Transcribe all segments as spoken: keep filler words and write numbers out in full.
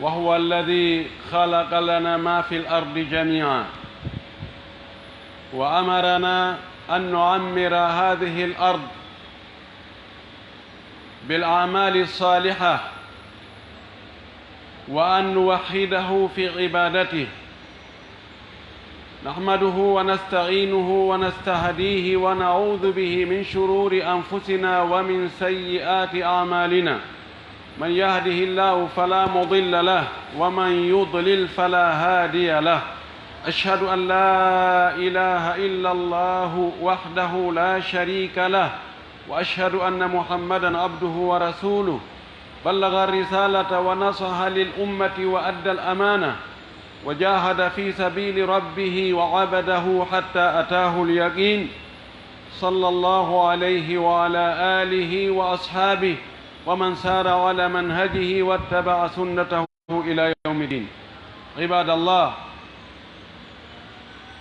وهو الذي خلق لنا ما في الأرض جميعا، وأمرنا أن نعمر هذه الأرض بالأعمال الصالحة، وأن نوحده في عبادته، نحمده ونستعينه ونستهديه ونعوذ به من شرور أنفسنا ومن سيئات أعمالنا. من يهده الله فلا مضل له، ومن يضلل فلا هادي له. أشهد أن لا إله إلا الله وحده لا شريك له، وأشهد أن محمدا عبده ورسوله. بلغ الرسالة ونصح للأمة وأدى الأمانة، وجاهد في سبيل ربه وعبده حتى أتاه اليقين، صلى الله عليه وعلى آله وأصحابه ومن سار على منهجه واتبع سنته إلى يوم الدين. عباد الله،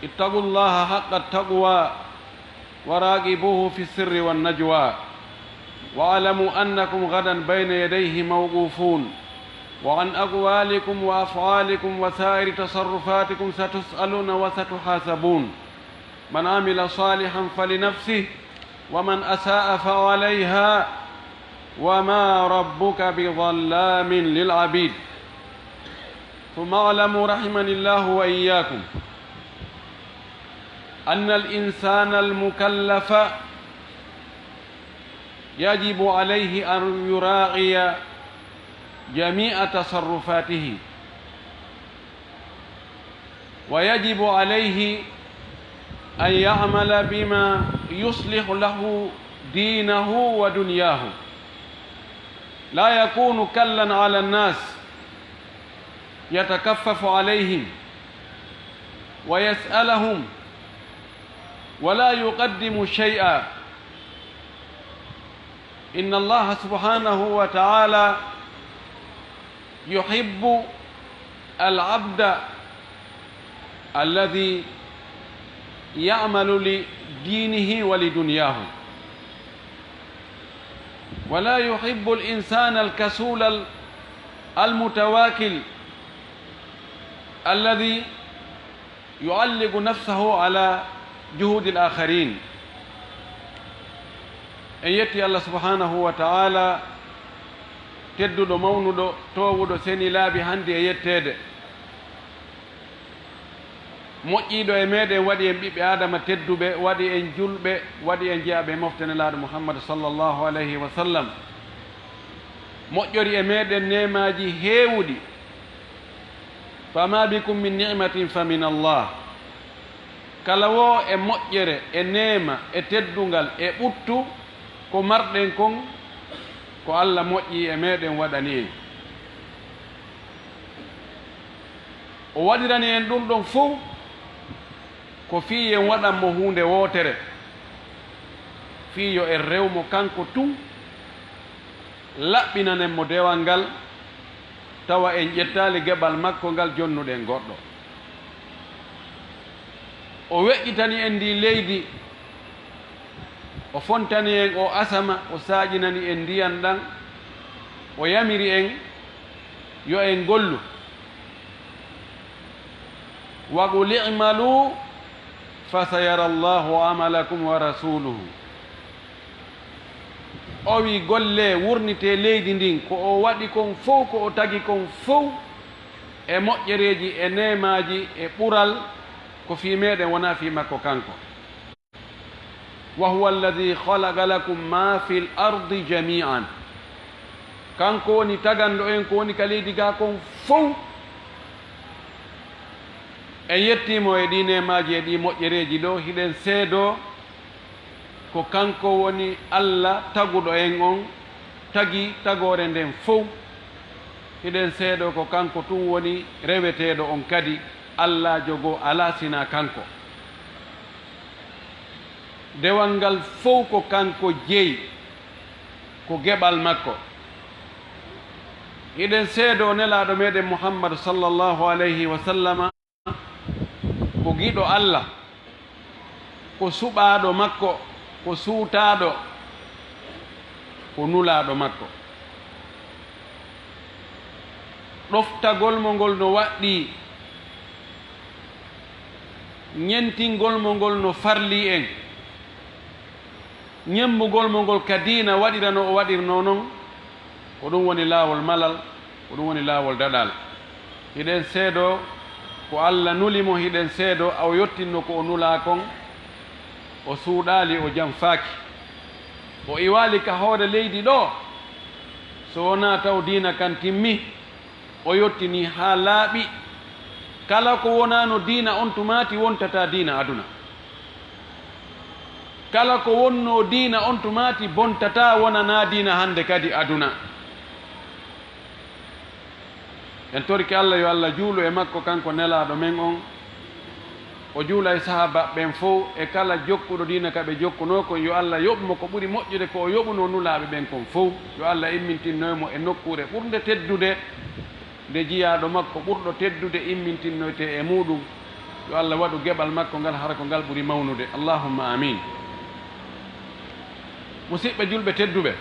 اتقوا الله حق التقوى وراقبوه في السر والنجوى، واعلموا أنكم غدا بين يديه موقوفون، وعن أقوالكم وأفعالكم وسائر تصرفاتكم ستسألون وستحاسبون. من عمل صالحا فلنفسه، ومن أساء فعليها، وما ربك بظلام للعبيد. ثم اعلموا رحمني الله وإياكم أن الإنسان المكلف يجب عليه أن يراعي جميع تصرفاته، ويجب عليه أن يعمل بما يصلح له دينه ودنياه، لا يكون كلا على الناس يتكفف عليهم ويسألهم ولا يقدم شيئا. إن الله سبحانه وتعالى يحب العبد الذي يعمل لدينه ولدنياه، ولا يحب الإنسان الكسول المتواكل الذي يعلق نفسه على جهود الآخرين. En yetti Allah subhanahu wa ta'ala, tedduɗo, mawnuɗo, toowuɗo, seni laabi hande e yetteede. Moƴƴiiɗo e meɗen, waɗi en ɓiɓɓe Aadama tedduɓe, waɗi en julɓe, waɗi en jeyaaɓe e mofte Nelaaɗo Muhammad sallallahu alayhi wa sallam. Moƴƴori e meɗen neemaaji heewuɗi. Fama bikum min ni'matin fa min Allah. Kala woo e moƴƴere, e neema, e teddungal, e ɓuttu, ko marɗen kon, ko Allah moƴƴi e meɗen, waɗani en. O waɗirani en ɗum ɗon fow ko fii en waɗan mo huunde wootere, fii yo en rew mo kanko tun, laɓɓinanen mo dewal ngal, tawa en ƴettaali geɓal makko ngal, jonnuɗen goɗɗo. O weƴƴitani en ndii leydi, o fontani en oo asama, o saaƴinani en ndiyan ɗan, o yamiri en yo en gollu. Wa qul i'malu fa sayara Allahu amalakum wa rasuluhu. O wi, "Golle, wurnitee leydi ndin, ko o waɗi kon fow, ko o tagi kon fow, e moƴƴereeji, e neemaaji, e ɓural, ko fii meɗen, wonaa fii makko kanko." Wa huwa alladhi khalaqa lakum ma fil ardi jami'an. Kanko woni taganɗo en ko woni ka leydi gaa kon fow. En yettii mo e ɗii neemaaji, e ɗii moƴƴereeji ɗoo, hiɗen seedoo ko kanko woni Allah taguɗo en on, tagi tagoore nden fow. Hiɗen seedoo ko kanko tun woni reweteeɗo on kadi, Allah jogoo alaa sinaa kanko. Dewal ngal fow ko kanko jeyi, ko geɓal makko. Hiɗen seedoo Nelaaɗo meɗen Muhammad sallallahu alayhi wa sallama ko giɗo Allah, ko suɓaaɗo makko, ko suutaaɗo, ko nulaaɗo makko. Ɗoftagol mo ngol no waɗɗii, ñentingol mo ngol no farlii en, ñemmbugol mo ngol ka diina waɗira no o waɗirnoo non, ko ɗum woni laawol malal, ko ɗum woni laawol daɗal. Hiɗen seedoo ko Alla nuli mo, hiɗen seedoo a o yottinno ko o nulaa kon, o suuɗaali, o janfaaki, o iwaali ka hoore leydi ɗoo, so wonaa taw diina kan timmi, o yottinii haa laaɓi. Kala ko wonaano diina on tumaati wontataa diina aduna. Kala ko wonnoo diina on tumaati bontataa wonanaa diina hannde kadi aduna. En torike Alla yo Alla juulu e makko kanko nelaaɗo men on. O juula e sahaabaaɓe ɓen fow e kala jokkuɗo diina ka ɓe jokkunoo kon. Yo Alla yoɓ mo ko ɓuri moƴƴude ko o yoɓunoo nulaaɓe ɓen kon fow. Yo Alla immintinnoy mo e nokkuure ɓurnde teddude nde jiyaaɗo makko ɓurɗo teddude immintinnoytee e muuɗum. Yo Alla waɗu geɓal makko ngal hara ko ngal ɓuri mawnude. Allahumma amin. Musiɓɓe julɓe tedduɓe,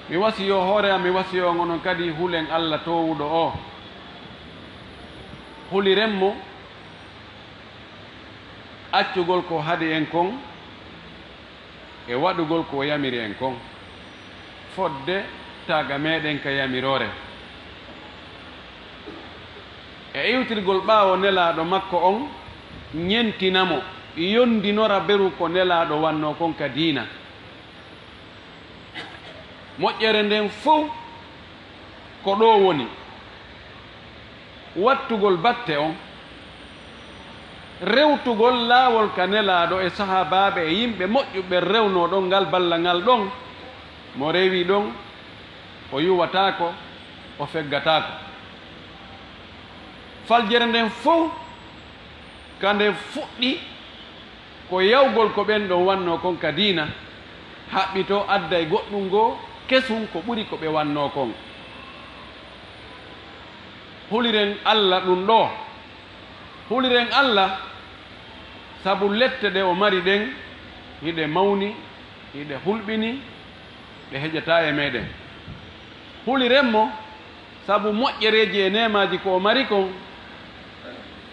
mi wasiyoo hoore am, mi wasiyoo on onon kadi, hulen Alla toowuɗo oo. Huliren mo accugol ko haɗi en kon e waɗugol ko o yamiri en kon, fodde taaga meɗen ka yamiroore. E iwtirgol ɓaawo nelaaɗo makko on, ñentina mo, yondinora beru ko nelaaɗo wannoo kon ka diina. Moƴƴere nden fow ko ɗoo woni, wattugol batte on, rewtugol laawol ka nelaaɗo e sahaabaaɓe e yimɓe moƴƴuɓe rewnoo ɗon ngal ballal ngal ɗon, mo rewi ɗon, o yuwataako, o feggataako. Faljere nden fow ka nde fuɗɗi, ko yawgol ko ɓen ɗon wannoo kon ka diina, haɓɓitoo adday goɗɗum goo kesun ko ɓuri ko ɓe wannoo kon. Huliren Alla ɗum ɗoo. Huliren Alla sabu lette ɗe o mari ɗen, hiɗe mawni, hiɗe hulɓini, ɗe heƴataa e meɗen. Huliren mo sabu moƴƴereeji e neemaaji ko o mari kon,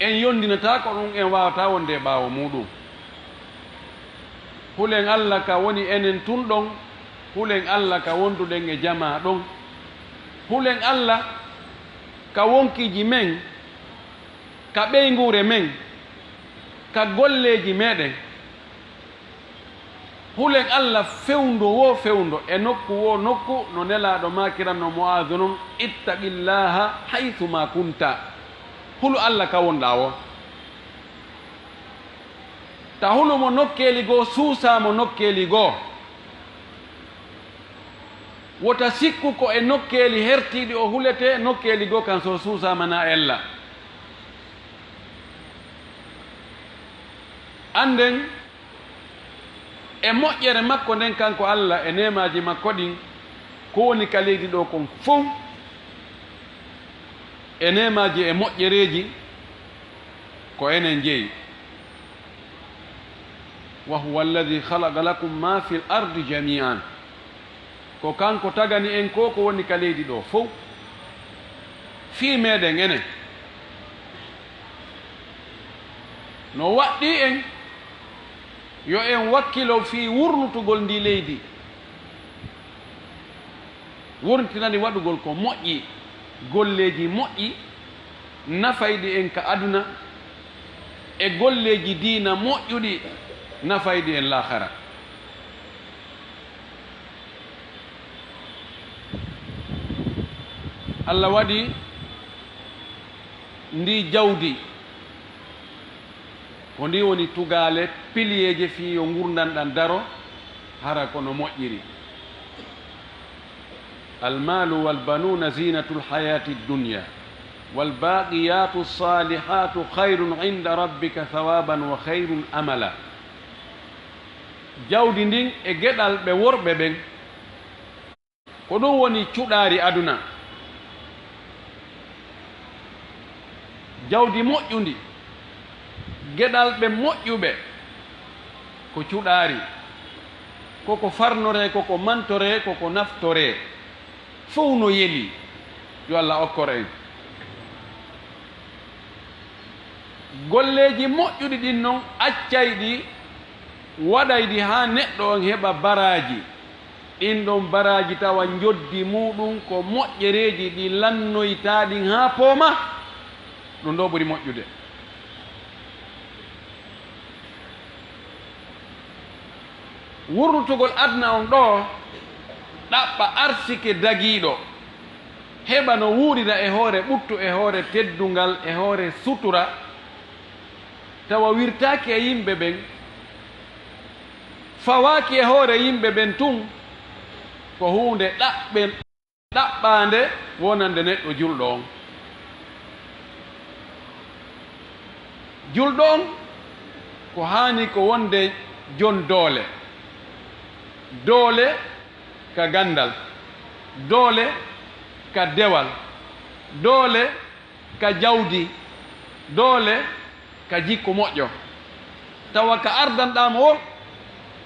en yondinataako ɗum, en waawataa wonde e ɓaawo muuɗum. Hulen Alla ka woni enen tun ɗon, hulen Alla ka wonduɗen e jamaa ɗon. Hulen Alla ka wonkiiji men, ka ɓeynguure men, ka golleeji meɗen. Hulen Alla fewndo woo fewndo, e nokku woo nokku, no Nelaaɗo maakiranno Mu'aazu non, "Ittaqillaaha haysu maa kunta." Hulu Alla ka wonɗaa woo. Ta hulu mo nokkeeli goo, suusaa mo nokkeeli goo. Wota sikku ko e nokkeeli hertiiɗi o huletee, nokkeeli goo kan so suusaama na ella. Annden e moƴƴere makko nden kanko Alla e neemaaji makko ɗin, ko woni ka leydi ɗoo kon fow e neemaaji e moƴƴereeji ko enen jeyi. "Wa huwa alladhi khalaqa lakum ma fil ardi jami'an." Ko kanko tagani en ko ko woni ka leydi ɗoo fow. Fii meɗen enen, no waɗɗii en yo en wakkilo fii wurnutugol ndii leydi, wurntinani waɗugol ko moƴƴi, golleeji moƴƴi nafayɗi en ka aduna, e golleeji diina moƴƴuɗi nafayɗi en laahara. Alla waɗi ndii jawdi, ko ndii woni tugaale, piliyeeje fii yo ngurndan ɗan daro, hara ko no moƴƴiri. "Almalu wal banuna zinatul hayati dunya, wal baqiyatu salihatu khayrun inda rabbika thawaban wa khayrun amala." Jawdi ndin e geɗal ɓe worɓe ɓen, ko ɗum woni cuɗaari aduna. Jawdi moƴƴundi, geɗal ɓe moƴƴuɓe, ko cuɗaari, koko farnoree, koko mantoree, koko naftoree, fow no yelii. Yo Allah okkor en. Golleeji moƴƴuɗi ɗin non, accayɗi, waɗayɗi haa neɗɗo on heɓa baraaji. Ɗin ɗon baraaji tawa njoddi muuɗum ko moƴƴereeji ɗi lannoytaa ɗin haa pooma, ɗum ɗo ɓuri moƴƴude. Wurnutugol aduna on ɗo, ɗaɓɓa arsike dagiiɗo, heɓa no wuurira e hoore ɓuttu, e hoore teddungal, e hoore sutura, tawa wirtaaki e yimɓe ɓen, fawaaki e hoore yimɓe ɓen tun, ko huunde ɗaɓɓen, ɗaɓɓaande wonande neɗɗo julɗo on. Julɗo on ko haani ko wonde jon doole. Doole ka ganndal, doole ka dewal, doole ka jawdi, doole ka jikku moƴƴo. Tawa ka ardanɗaa mo on,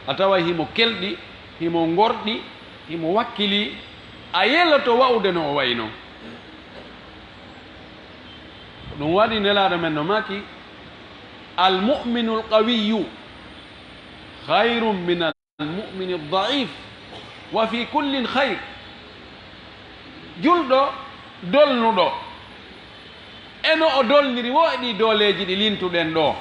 a taway himo kelɗi, himo ngorɗi, himo wakkilii, a yeloto wa'ude no o wayi non. Ko ɗum waɗi Nelaaɗo men no maaki, "Al mu'minul qawiyyu khayrun minal mu'mini da'if, wa fi kullin khayr." Julɗo dolnuɗo, e no o dolniri wo e ɗii dooleeji ɗi lintuɗen ɗoo,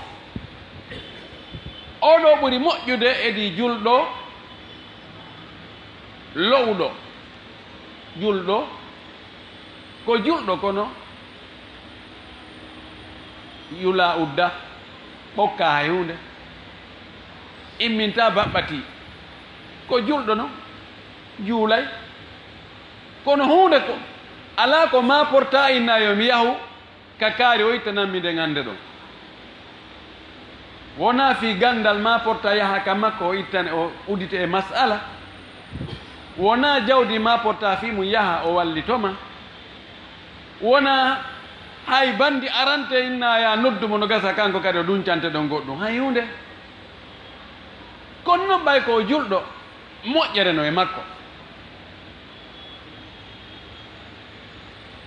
oo ɗoo ɓuri moƴƴude e ɗii julɗo lo'uɗo. Julɗo ko julɗo, kono yulaa udda, ɓokkaa hay huunde, immintaa baɓɓatii. Ko julɗo non, juulay. Kono huunde ko alaa ko maaportaa inna yo mi yahu ka kaari o ittanammi nden hannde ɗon. Wonaa fii ganndal maaportaa yaha ka makko o ittane, o udite e mas'ala. Wonaa jawdi maaportaa fii mum yaha o wallito ma. Wonaa hay banndi arante inna ya noddu mo no gasa kanko kadi o duncante ɗon goɗɗum. Hay huunde. Kono non ɓay ko o julɗo, moƴƴere no e makko.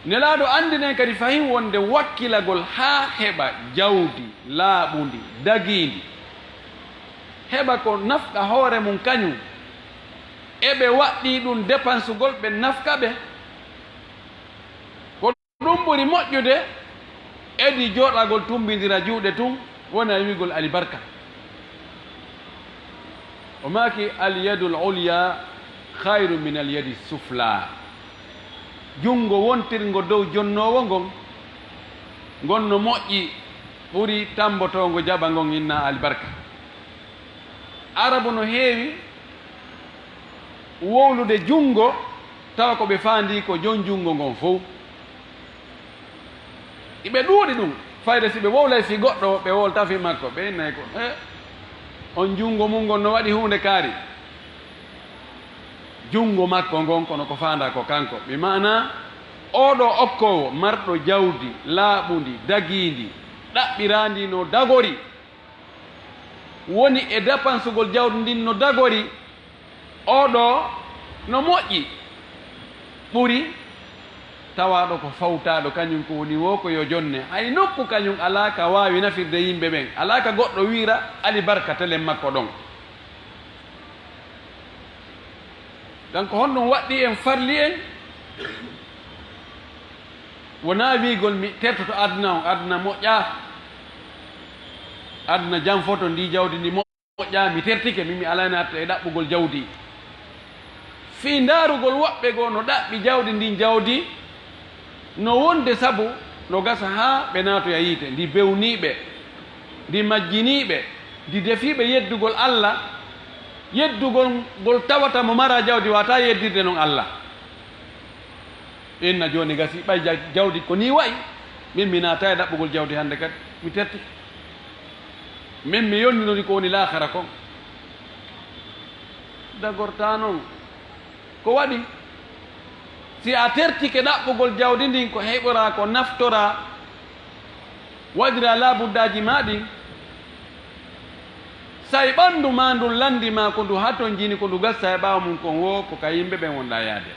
Nelaaɗo anndinen kadi fahin wonde wakkilagol haa heɓa jawdi laaɓundi, dagiindi, heɓa ko nafqa hoore mum kañum, e ɓe waɗɗii ɗum depansugol ɓe nafqa ɓe. Ko ɗum ɓuri moƴƴude e ɗi jooɗagol tumbindira juuɗe tun, wona e wi'gol alibarka. O maaki, "Al yadul ulya khayru min al yadi sufla." Junngo wontirngo dow jonnoowo ngon, ngon no moƴƴi ɓuri tambotoongo jaɓa ngon inna alibarka. Arabu no heewi wowlude junngo, tawa ko ɓe faandii ko jon junngo ngon fow. Iɓe ɗuuɗi ɗum, fayde si ɓe wowlay fii goɗɗo, ɓe wowlta fii makko, ɓe innay ko, "Eh, on junngo mun ngon no waɗi huunde kaari." Junngo makko ngon, kono ko faandaa ko kanko. Bi maana, oo ɗoo okkoowo, marɗo jawdi laaɓundi, dagiindi, ɗaɓɓiraandi no dagori, woni e dapansugol jawdi ndin no dagori, oo ɗoo no moƴƴi, ɓuri tawaaɗo ko fawtaaɗo, kañum ko woni woo ko yo jonne. Hay nokku kañum alaa ka waawi nafirde yimɓe ɓen, alaa ka goɗɗo wi'ira alibarka telen makko ɗon. Donc, honɗum waɗɗii en, farlii en? Wonaa wi'gol mi tertoto aduna on, aduna moƴƴaa, aduna janfoto, ndi jawdi ndi moƴƴaa, mi tertike, min mi alaa naatde e ɗaɓɓugol jawdi. Fii ndaarugol woɓɓe goo no ɗaɓɓi jawdi ndin, jawdi no wonde sabu no gasa haa ɓe naatoya yiite, ndi bewnii ɓe, ndi majjinii ɓe, ndi defii ɓe yeddugol Alla, yeddugol ngol tawata mo maraa jawdi waawataa yeddirde non Alla. Inna jooni gasi, ɓay ja-, jawdi ko nii wa'i, min mi naata e ɗaɓɓugol jawdi hannde kadi, mi terti. Min mi yondinori ko woni laakara kon. Dagortaa non. Ko waɗi? Si a tertike ɗaɓɓugol jawdi ndin, ko heɓoraa, ko naftoraa, waɗiraa laabuddaaji maa ɗin, say ɓanndu maa ndun lanndii ma ko ndu hatonjini, ko ndu gassa e ɓaawo mum kon woo, ko ka yimɓe ɓen wonɗaa yaade.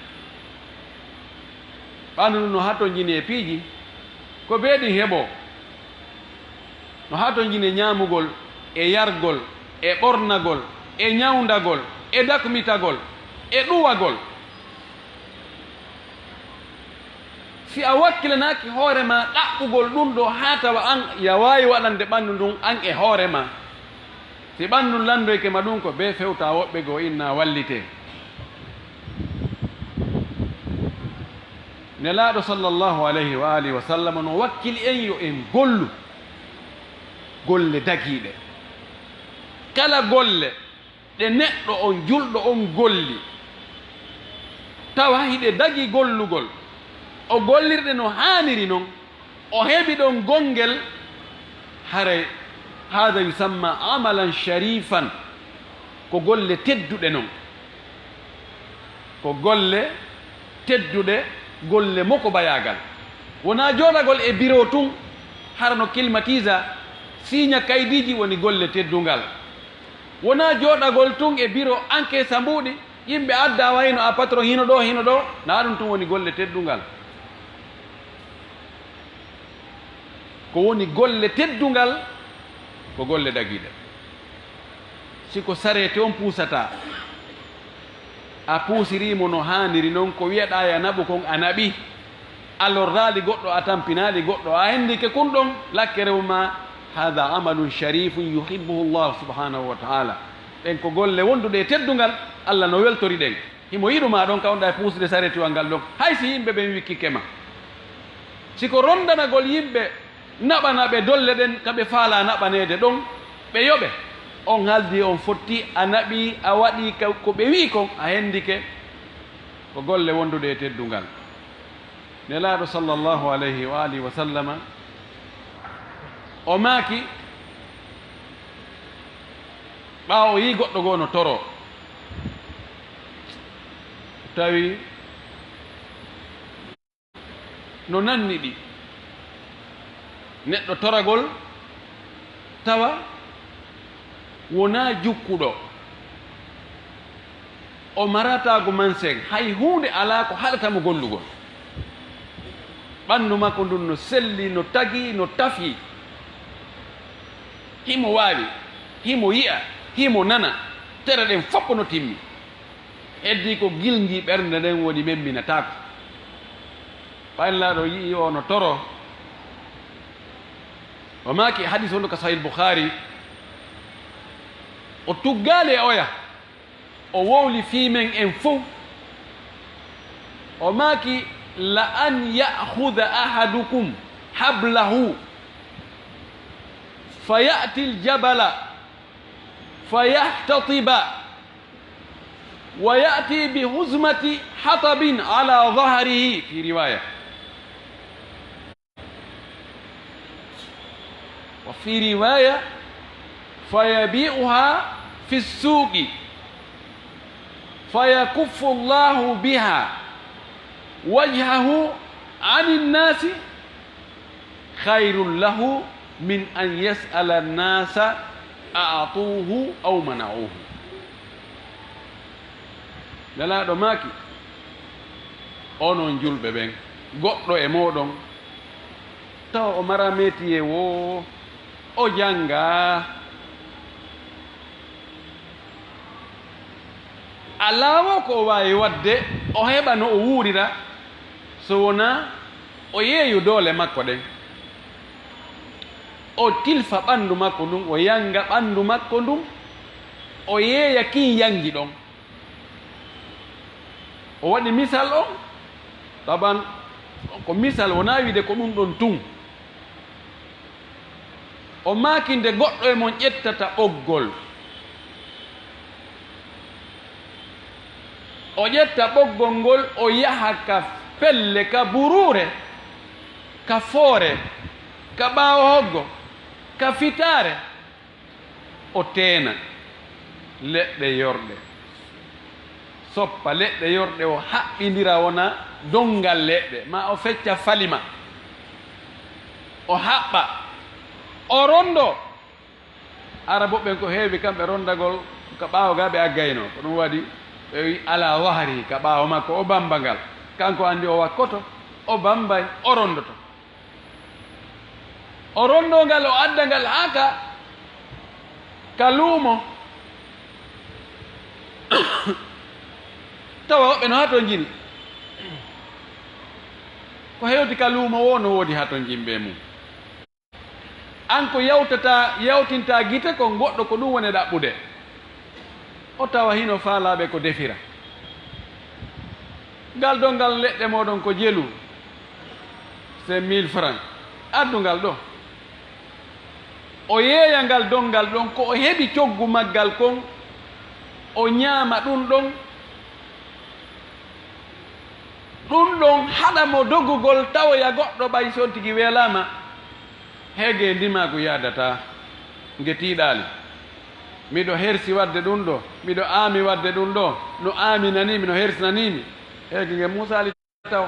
Ɓanndu ndun no hatonjini e piiji ko bee ɗin heɓoo. No hatonjini e ñaamugol, e yargol, e ɓornagol, e ñawndagol, e dakmitagol, e ɗuwagol. Si a wakkilanaaki hoore maa ɗaɓɓugol ɗun ɗoo haa tawa an a waawi waɗande ɓanndu ndun an e hoore maa, si ɓanndu ndun lanndoyke ma ɗun, ko bee fewta woɓɓe goo inna wallitee. Nelaaɗo sallallahu alayhi wa alihi wa sallam no wakkili en yo en gollu golle dagiiɗe. Kala golle ɗe neɗɗo on julɗo on golli, tawa hiɗe dagii gollugol, o golliri ɗe no haaniri non, o heɓi ɗon gonngel, haray haada yusamma amalan sharifan, ko golle tedduɗe non. Ko golle tedduɗe, golle mokobayaagal. Wonaa jooɗagol e biro tun, hara no kilmatisa, siiña kaydiiji woni golle teddungal. Wonaa jooɗagol tun e biro, enkeesa mbuuɗi, yimɓe adda, wayno a patron hino ɗoo, hino ɗoo, naa ɗun tun woni golle teddungal. Ko woni golle teddungal, ko golle dagiiɗe. Si ko sareeti on puusataa, a puusirii mo no haaniri non, ko wi'aɗaa yo a naɓu kon a naɓii, a lorraali goɗɗo, a tampinaali goɗɗo, a henndike kun ɗon lakkere mum maa, haada amalun sharifun yuhibbuhu Allahu subhanahu wa ta'ala. Ɗen ko golle wonduɗe e teddungal, Alla no weltori ɗen. Himo yiɗu maa ɗon ka wonɗaa e puusude saretiwal ngal ɗon, hay si yimɓe ɓen wikkike ma. Si ko ronndanagol yimɓe naɓana ɓe dolle ɗen ka ɓe faalaa naɓaneede ɗon, ɓe yoɓe, on haldii, on fottii, a naɓii, a waɗii ka ko ɓe wi'i kon, a henndike, ko golle wonduɗe e teddungal. Nelaaɗo sallallahu alayhi wa alihi wa sallama, o maaki, ɓaawo o yi'i goɗɗo goo no toroo, tawi no nanni ɗi. Neɗɗo toragol tawa wonaa jukkuɗo, o marataa go mansen, hay huunde alaa ko haɗata mo gollugol. Ɓanndu makko ndun no selli, no tagi, no tafi. Himo waawi, himo yi'a, himo nana, tere ɗen fof no timmi. Heddii ko gilngi ɓernde nden woni memminataako. Ɓay Nelaaɗo yi'i o no toroo, o maaki hadiis wonɗo ka Sahih Bukhari, o tuggaali e oya, o wowli fii men en fow. O maaki, "La an ya'khudha ahadukum hablahu fa ya'ti al-jabala fa yahtatiba wa ya'ti bi huzmati hatabin ala dhahrihi," fi riwaya. Wa fi riwaya, "Fa yabi'uha fi suqi, fa yakuffu Allahu biha wajhahu anin nasi, khayrun lahu min an yas'ala an-nasa a'tuhu aw mana'uhu." Nelaaɗo maaki, onon julɓe ɓen, goɗɗo e mooɗon, tawa o mara metiye woo, o janngaa, alaa woo ko o waawi waɗde, o heɓa no o wuurira, so wonaa o yeeyu doole makko ɗen, o tilfa ɓanndu makko ndun, o yannga ɓanndu makko ndun, o yeeya kin yanngi ɗon. O waɗi misal on, taban ko misal, wonaa wiide ko ɗun ɗon tun. O maaki nde goɗɗo e mon ƴettata ɓoggol, o ƴetta ɓoggol ngol, o yaha ka pelle, ka buruure, ka foore, ka ɓaawo hoggo, ka fitaare, o teena leɗɗe yorɗe, soppa leɗɗe yorɗe, o haɓɓindira wona donngal leɗɗe, maa o fecca falima, o haɓɓa, o ronndoo. Arabuɓe ɓen ko heewi kamɓe ronndagol ka ɓaawo gaa ɓe aggayno, ko ɗun waɗi ɓe wi'i alaa wahri, ka ɓaawo makko, o bamba ngal, kanko anndi o wakkoto, o Bambay, o rondoto. O rondoo ngal, o adda ngal haa ka, ka luumo. Tawa woɓɓe no hatonjini. Ko hewti ka luumo woo no woodi hatonjinɓe mum. An ko yawtata, yawtinta gite kon, goɗɗo ko ɗum woni ɗaɓɓude. O tawa hino faalaaɓe ko defira. Ngal donngal leɗɗe mooɗon ko jelu, c'est mille francs. Addu ngal ɗo. O yeeya ngal donngal ɗon, ko o heɓi coggu maggal kon, o ñaama ɗum ɗon. Ɗum ɗon haɗa mo dogugol tawoya goɗɗo ɓay si on tigi weelaama. Heege ndimaagu yaadataa, nge tiiɗaali. Miɗo hersi waɗde ɗum ɗo, miɗo aami waɗde ɗum ɗo, no aaminanii mi, no hersinanii mi. Heege nge muusaali taw.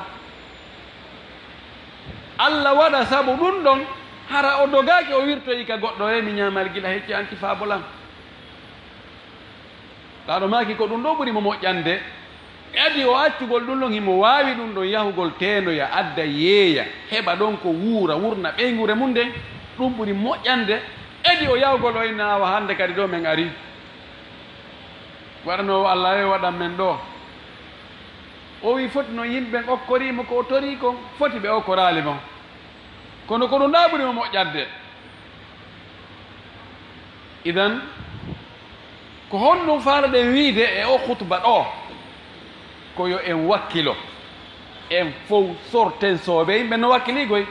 Alla waɗa sabu ɗum ɗon, hara o dogaaki, o wirtoyi ka goɗɗo, e mi ñaamal gila hecci anki faabo lan. Laaɗo maaki ko ɗum ɗo ɓuri mo moƴƴande. Adi o accugol ɗum ɗon, himo waawi ɗum ɗon yahugol teenoya, adda yeeya, heɓa ɗon ko wuura, wurna ɓeynguure mum nden, ɗum ɓuri moƴƴande. Adi o yahugol o inna awa hannde kadi ɗo men ari. Waɗanoowo Alla e waɗan men ɗo. O wi foti no yimɓe ɓen okkorii mo ko o torii kon, foti ɓe okkoraali mo. Kono ko ɗum ɗa ɓuri mo moƴƴande. Idan, ko honɗum faalaɗen wiide e o khutba ɗo? Ko yo en wakkilo, en fow sorten soobe yimɓe no wakkili koy.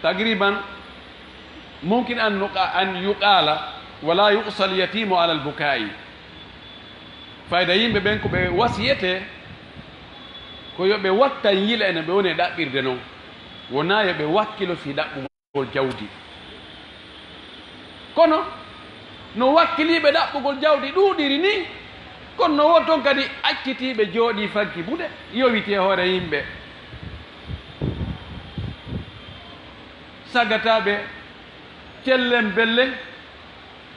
Tagriban, mumkin an nuqa-, an yuqala, wala yuqsal yatimu ala al bukai. Fayda yimɓe ɓen ko ɓe wasiyete, ko yo ɓe wattan yila ene ɓe woni e ɗaɓɓirde non. Wona yo ɓe wakkilo fii ɗaɓɓugol jawdi. Kono no wakkiliiɓe ɗaɓɓugol jawdi ɗuuɗiri ni, kono no won ton kadi accitiiɓe jooɗii faggi buɗe, yowiti e hoore yimɓe. Sagataaɓe cellen bellen,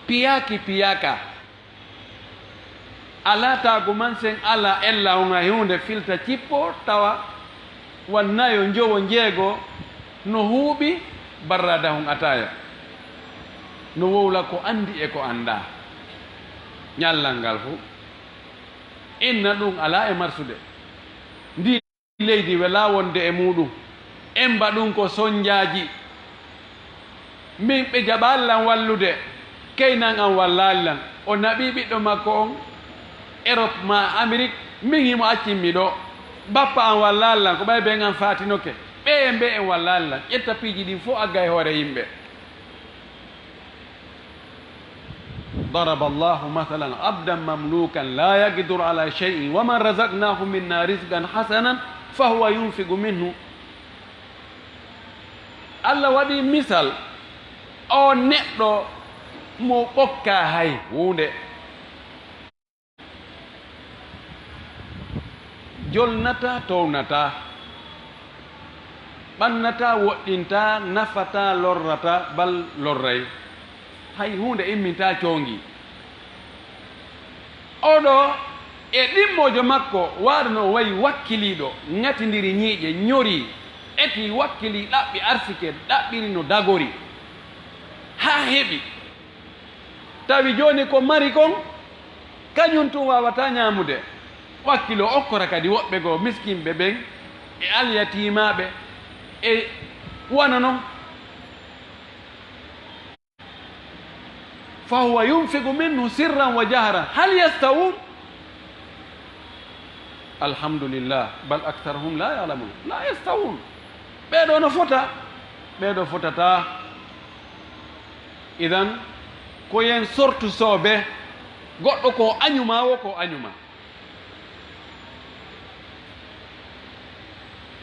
piyaaki piyaaka. Alaa taagumansen, alaa ella on hay huunde, filta cippo tawa wannayo njowo njeego no huuɓi barraada hon ataaya. No wowla ko anndi e ko anndaa. Ñallal ngal fuu. Inna ɗum alaa e marsude. Ndi leydi welaa wonde e muuɗum. Emba ɗum ko sonjaaji. Min ɓe jaɓaali lan wallude. Keynan an wallaali lan. O naɓi ɓiɗɗo makko on Erop maa Amerik. Min himo accin mi ɗo. Bappa an wallaali lan. Ko ɓay ɓen an faatinoke. Ɓee e mbee en wallaali lan. Ƴetta piiji ɗin fow agga e hoore yimɓe. ضرب الله مثلا عبدا مملوكا لا يقدر على شيء ومن رزقناه منا رزقا حسنا فهو ينفق منه. Allah waɗi misal o neɗɗo mo ɓokkaa hay huunde. Jolnataa, townataa, ɓannataa, woɗɗintaa, nafataa, lorrataa, bal lorray. Hay huunde immintaa coongi. Oɗo e ɗimmoojo makko waaɗo no wayi wakkiliiɗo, ŋatindiri ñiiƴe, ñorii, etii, wakkilii, ɗaɓɓi arsike, ɗaɓɓiri no dagori, haa heɓi. Tawi jooni ko mari kon, kañum tun waawataa ñaamude. Wakkilo okkora kadi woɓɓe goo, miskinɓe ɓen, e alyatiimaaɓe, e wano non. فهو ينفق منه سرا وجهرا هل يستوون؟ الحمد لله بل أكثرهم لا يعلمون. لا يستوون. Ɓee ɗoo no fota, ɓee ɗoo fotataa. Idan, ko yen sortu soobe, goɗɗo ko añuma wo ko añuma.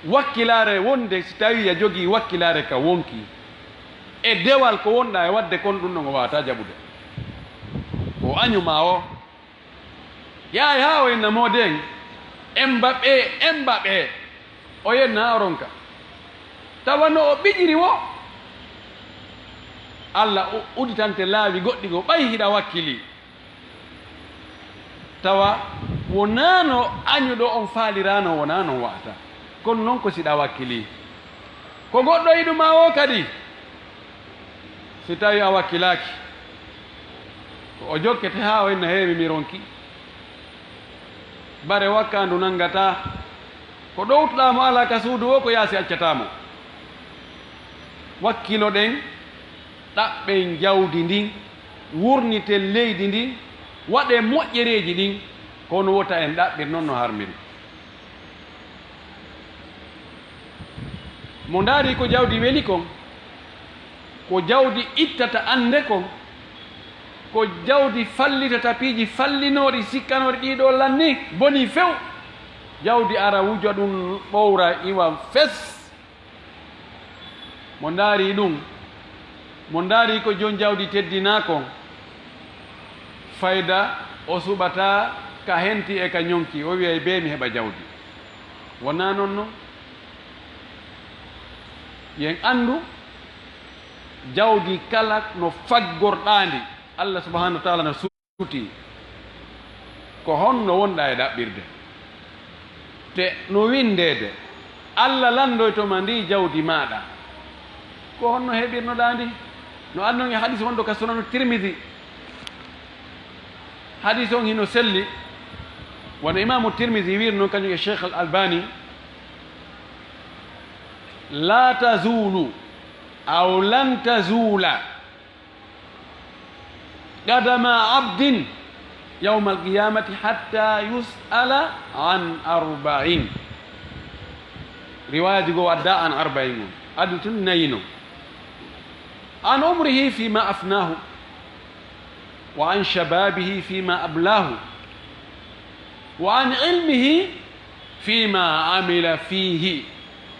Wakkilaare wonde, si tawii a jogii wakkilaare ka wonki, e dewal ko wonɗaa e waɗde kon, ɗum ɗon o waawataa jaɓude. Ko añuma o, yaay haa o yenna moode en, en mbaɓɓe, en mbaɓɓe, o yenna haa o ronka. Tawa no o ɓijiri wo, Allah u-, uditante laawi goɗɗi goo, ɓay hiɗa wakkilii. Tawa wonaa no añuɗo on faaliraano, wonaa no wa'ata. Kono noon ko si ɗa wakkilii. Ko goɗɗo yiɗu ma o kadi, si tawii a wakkilaaki, ko o jokkete haa o inna heewi mi ronki. Bare wakkaandu nanngataa. Ko ɗowtuɗaa mo alaa ka suudu o, ko yaasi accataa mo. Wakkiloɗen, ɗaɓɓen jawdi ndin, wurniten leydi ndin, waɗen moƴƴereeji ɗin, kono wota en ɗaɓɓir noon no harmiri. Mo ndaari ko jawdi weli kon, ko jawdi ittata annde kon, ko jawdi fallitata piiji fallinooɗi, sikkanooɗi ɗii ɗoo lanni, boni few. Jawdi ara wuja ɗum ɓowra iwa fes. Mo ndaari ɗum, mo ndaari ko joom jawdi teddinaa kon, fayda o suɓataa ka henti e ka ñonki, o wi'ay bee mi heɓa jawdi. Wonaa non non. Yen anndu, jawdi kala no faggorɗaa ndi, Allah subhanahu wa ta'ala no suuti. Ko honno wonɗaa e ɗaɓɓirde? Te no winndeede, Allah lanndoyto ma ndi jawdi maaɗa. Ko honno heɓirnoɗaa ndi? No annon e hadis wonɗo ka Sunanu Tirmidi. Hadis on hino selli, wano Imaamu Tirmidi wiiri non kañum e Cheikh Al Albani, "La tazulu aw lan tazula qadama abdin yawmal qiyamati hatta yus'ala an arba'in." Riwaaji goo wadda an arba'in on. Adi tun nayino. An umrihi fima afnahu, wa an shababihi fima ablahu, wa an ilmihi fima amila fihi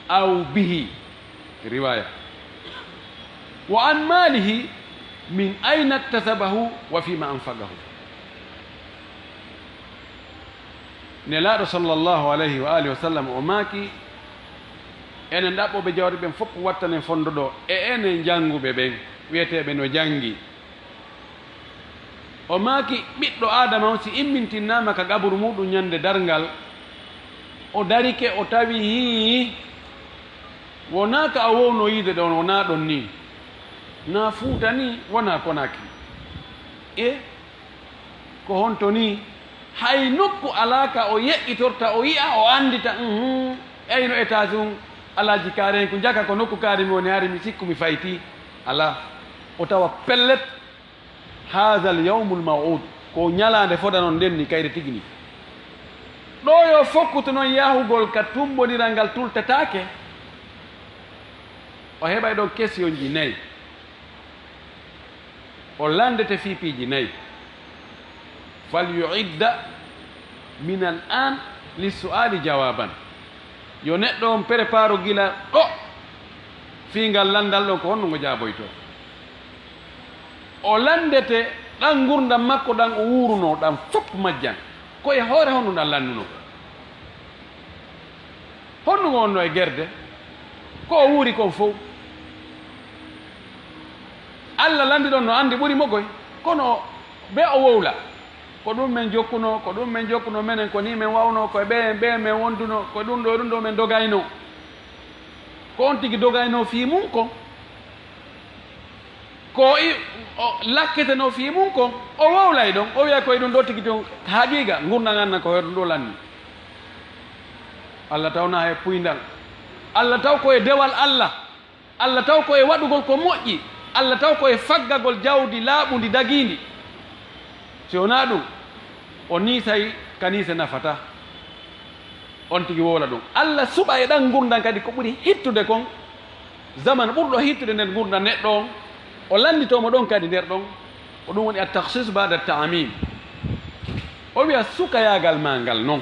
aw bihi. Riwaya. Wa an malihi min ayna iktasabahu wa fima anfaqahu. Nelaaɗo sallallahu alayhi wa alihi wa sallam o maaki, enen ɗaɓɓooɓe jawdi ɓen fof wattanen fondo ɗo, e enen jannguɓe ɓen, wi'eteeɓe no janngi. O maaki, ɓiɗɗo Aadama on, si immintinnaama ka qaburu muuɗum ñande darngal, o darike, o tawi hii, wonaa ka o wowno yiide ɗon, wonaa ɗon nii, naa Fuuta nii, wonaa Konaaki. E ko honto nii? Hay nokku alaa ka o yeƴƴitorta, o yi'a, o anndita, uhum, eyno étage um, Alaaji Kaare en ko njaka ko nokku kaari mi woni, hari mi sikku mi fayti. Alaa. O tawa pellet, haazal yawmul maw'ud, ko ñalaande fodanon nden ni kayre tigi ni. Ɗo yo fokkutu non yahugol ka tumbondiral ngal tultataake. O heɓay ɗon kesiyonji nayi. O lanndete fii piiji nayi. "Fal yu'idda min al an li su'ali jawaban." Yo neɗɗo on préparo gila ɗo fii ngal lanndal ɗon ko honno ngo jaaboytoo. O lanndete ɗan ngurndan makko ɗan o wuurunoo ɗan fof majjan. Ko e hoore honno ɗan lannunoo. Honno ngo wonnoo e gerde? Ko o wuuri kon fow. Alla lanndi ɗon no anndi ɓuri mo goy. Kono be o wowla. Ko ɗum men jokkunoo, ko ɗum men jokkunoo menen, ko nii men wawnoo, ko e ɓee en, ɓee men wondunoo, ko ɗum ɗoo, ɗum ɗoo men dogaynoo. Ko on tigi dogaynoo fii mun kon. Ko i, o lakketenoo fii mun kon, o wowlay ɗon, o wiya ko e ɗum ɗoo tigi tun, haqiiqa, ngurndan an nan ko hoto ɗum ɗoo lanni. Alla taw na he puyndan. Alla taw ko e dewal Alla. Alla taw ko e waɗugol ko moƴƴi. Alla taw ko e faggagol jawdi laaɓundi dagiindi. Si wonaa ɗum, o niisay ka niise nafataa. On tigi wowla ɗum. Alla suɓa e ɗan ngurndan kadi ko ɓuri hittude kon, zaman ɓurɗo hittude nden ngurndan neɗɗo on, o lannditoo mo ɗon kadi nder ɗon, ko ɗum woni at-takhsis ba'da ta'mim. O wiya sukayaagal maa ngal non,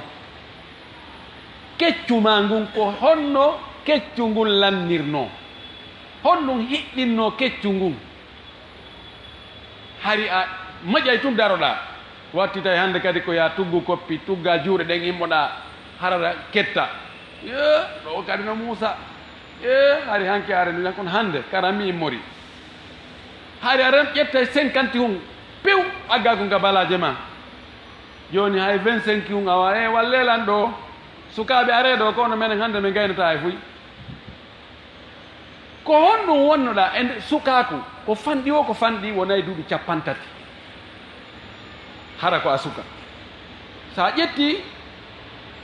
keccu maa ngun, ko honno keccu ngun lannirnoo? Honɗum hiɗɗinnoo keccu ngun? Hari a moƴƴay tun daroɗaa. Wattitay hannde kadi ko yaa tuggu koppi, tugga juuɗe ɗen, immoɗaa harara ketta. Yee, ɗo kadi no Muusa. Yee, hari hanki are nduña kon hannde, kara mi immori. Hari a rem ƴettay cinquante hun, piw, agga ko nga balaaje ma. Jooni hay vingt-cinq hun awa, e wallelan ɗo. Sukaaɓe aree ɗoo ko no menen hannde min ngaynataa e fuy. Ko honɗum wonnoɗaa e nder sukaaku? Ko fanɗi o, ko fanɗi wonay duuɓi cappantati. Hara ko a suka. So a ƴetti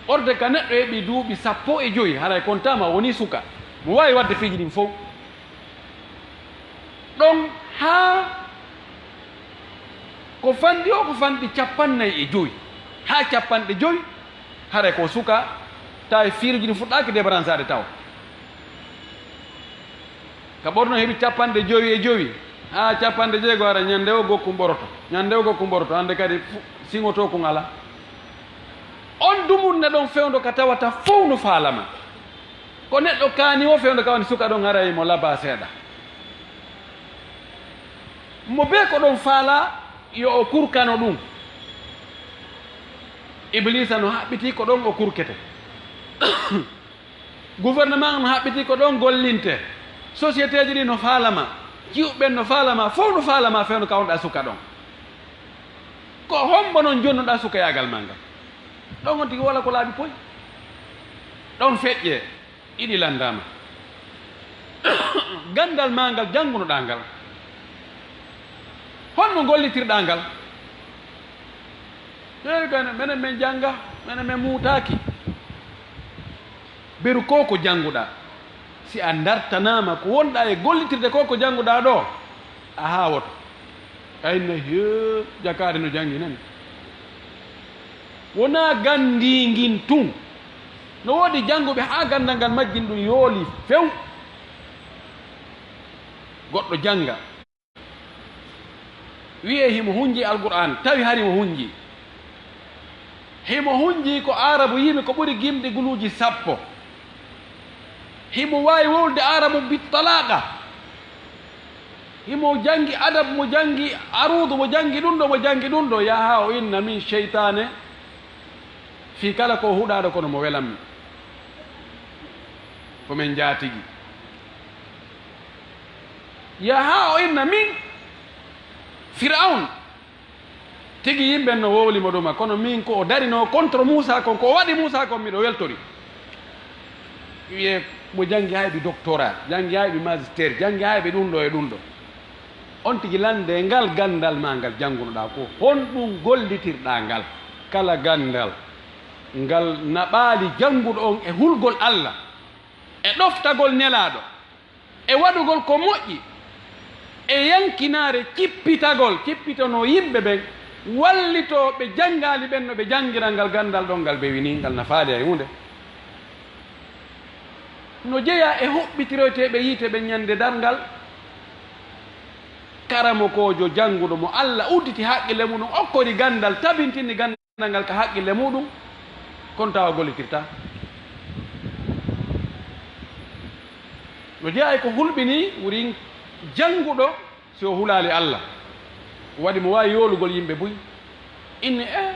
orde ka neɗɗo heɓi duuɓi sappo e jowi, haray kontaama woni suka. Mo waawi waɗde piiji ɗin fow. Ɗon haa ko fanɗi o, ko fanɗi cappannayi e jowi haa capanɗe jowi, haray ko suka, tawi fiiruji ɗin fuɗɗaaki débranchaade taw. Ka ɓorno heɓi capanɗe jowi e jowi haa capanɗe jeego, hara ñande o gokkum ɓoroto, ñande o gokkum ɓoroto, hannde kadi fu-, siŋoto kun alaa. On dumunna ɗon fewndo ka tawata fow no faalama. Ko neɗɗo kaani o fewndo ka woni suka ɗon haray mo labaa seeɗa. Mo bee ko ɗon faalaa yo o kurkano ɗum. Ibliisa no haɓɓitii ko ɗon o kurkete. Gouvernement no haɓɓitii ko ɗon gollinte. Sociétéeji ɗi no faalama. Jiwɓe ɓen no faalama. Fow no faalama fewndo ka wonɗaa suka ɗon. Ko hombo non jonnuɗaa sukayaagal maa ngal? Ɗon on tigi wala ko laaɓi poy. Ɗon feƴƴee. Ɗiɗi lanndaama. Ganndal maa ngal janngunoɗaa ngal, honno gollitirɗaa ngal? Ɓeeɗo gana, menen men jannga, menen men muutaaki. Beru ko ko jannguɗaa. Si a dartanaama ko wonɗaa e gollitirde ko ko jannguɗaa ɗoo, a haawoto. Ayna he jakaade no janngi nan. Wonaa ganndii ngin tun. No woodi jannguɓe haa ganndal ngal majjin ɗum yooli few. Goɗɗo jannga. Wi'ee himo hunji Alqur'aan, tawi hari mo hunji. Himo hunji ko Aarabu yimi ko ɓuri gimɗi guluuji sappo. Himo waawi wowlude Aarabu bittalaaqa. Himo janngi adab, mo janngi aruudu, mo janngi ɗum ɗo, mo janngi ɗum ɗo. Yaha o inna min seytaane fii kala ko o huɗaaɗo kono mo welammi. Ko men njaatigi. Yaha o inna min Firawun. Tigi yimɓe no wowli mo ɗuma, kono min ko o darinoo contre Muusaa kon, ko o waɗi Muusaa kon, miɗo weltori. Wi'ee mo janngi hayɓe doctorat, janngi hayɓe magistère, janngi hayɓe ɗum ɗo e ɗum ɗo. On tigi lande ngal ganndal maa ngal janngunoɗaa ko honɗum gollitirɗaa ngal? Kala ganndal ngal naɓaali jannguɗo on e hulgol Alla, e ɗoftagol Nelaaɗo, e waɗugol ko moƴƴi, e yankinaare cippitagol, cippitonoo yimɓe ɓen, wallitoo ɓe janngaali ɓen no ɓe janngira ngal ganndal ɗon ngal bewinii, ngal nafaali hay huunde. No jeyaa e huɓɓitiroyteeɓe yiite ɓen ñande darngal. Karamokoojo jannguɗo mo Alla udditi haqqille mum, okkori ganndal, tabintini ganndal ngal ka haqqille muɗum, kon tawa gollitirta. No jeyaa e ko hulɓinii wurin jannguɗo, si o hulaali Alla, waɗi mo waawi yoolugol yimɓe buy. Inni, e,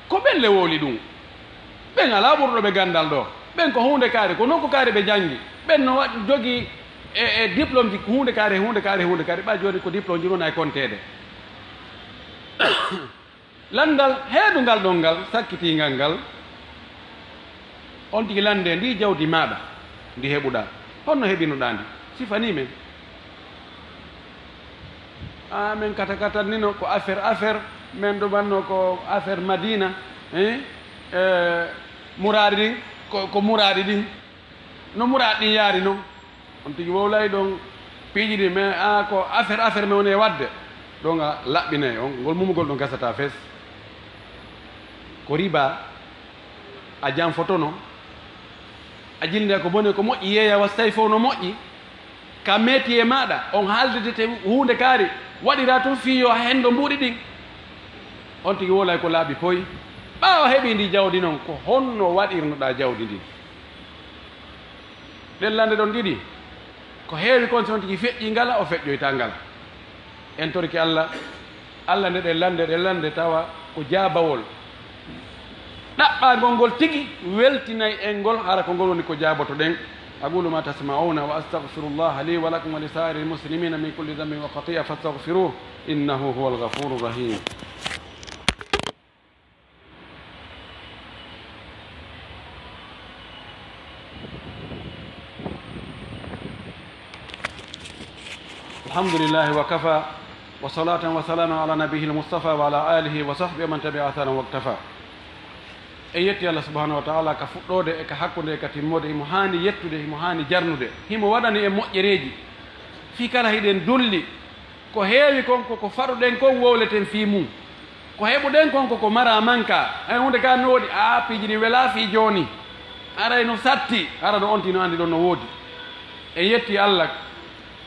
ko ɓen le wowli ɗum. Ɓen alaa ɓurɗo ɓe ganndal ɗo. Ɓen ko huunde kaari, ko nokku kaari ɓe janngi. Ɓen no waɗ-, jogii e, e diplôme ji huunde kaari, huunde kaari, huunde kaari. Ɓa jooni ko diplôme ji ɗum ay konteede. Lanndal heedungal ɗon ngal, sakkitiingal ngal, on tigi lannde ndi jawdi maaɗa ndi heɓuɗaa. Honno heɓinuɗaa ndi? Sifanii men. A, men kata kata nino ko affaire, affaire, men ɗumanno ko affaire Madina, eh? Eh, muraadi ɗin, ko, ko muraadi ɗin. No muraadi ɗin yaari non? On tigi wowlay ɗon piiji ɗi, mais a ko affaire, affaire men woni e waɗde. Ɗon a laɓɓinay, on, ngol mumugol ɗon gasata fes. Ko riba, a janfotono, a jilnde ko bone, ko moƴƴi yeeya, was tawi fof no moƴƴi. Ka métier maaɗa, on haaldidete huunde kaari, waɗira tun fii yo a hendo mbuuɗi ɗin. On tigi wowlay ko laaɓi poy. Ɓaawo heɓi ndi jawdi non, ko honno waɗirnoɗaa jawdi ndin? Ɗen lande ɗon ɗiɗi, ko heewi kon, si on tigi feƴƴii ngala, o feƴƴoytaa ngala. En torike Alla, Alla nde ɗen lande, ɗen lande tawa ko jaabawol. Ɗaɓɓaangol ngol tigi weltinay en ngol, hara ko ngol woni ko jaabotoɗen. أقول ما تسمعون وأستغفر الله لي ولكم ولسائر المسلمين من كل ذنب وخطيئة فاستغفروه إنه هو الغفور الرحيم. الحمد لله وكفى، وصلاة وسلاما على نبيه المصطفى وعلى آله وصحبه ومن تبع أثره واقتفى. En yetti Allah subhanahu wa ta'ala ka fuɗɗoode e ka hakkunde e ka timmoode. Himo haani yettude, himo haani jarnude, himo waɗani en moƴƴereeji. Fii kala hiɗen dulli, ko heewi kon ko ko faɗuɗen kon wowleten fii mum. Ko heɓuɗen kon ko ko mara manka. Hay huunde ka no woodi, a piiji ɗin welaa fii jooni. Aray no satti, hara no on tino anndi ɗon no woodi. En yetti Allah.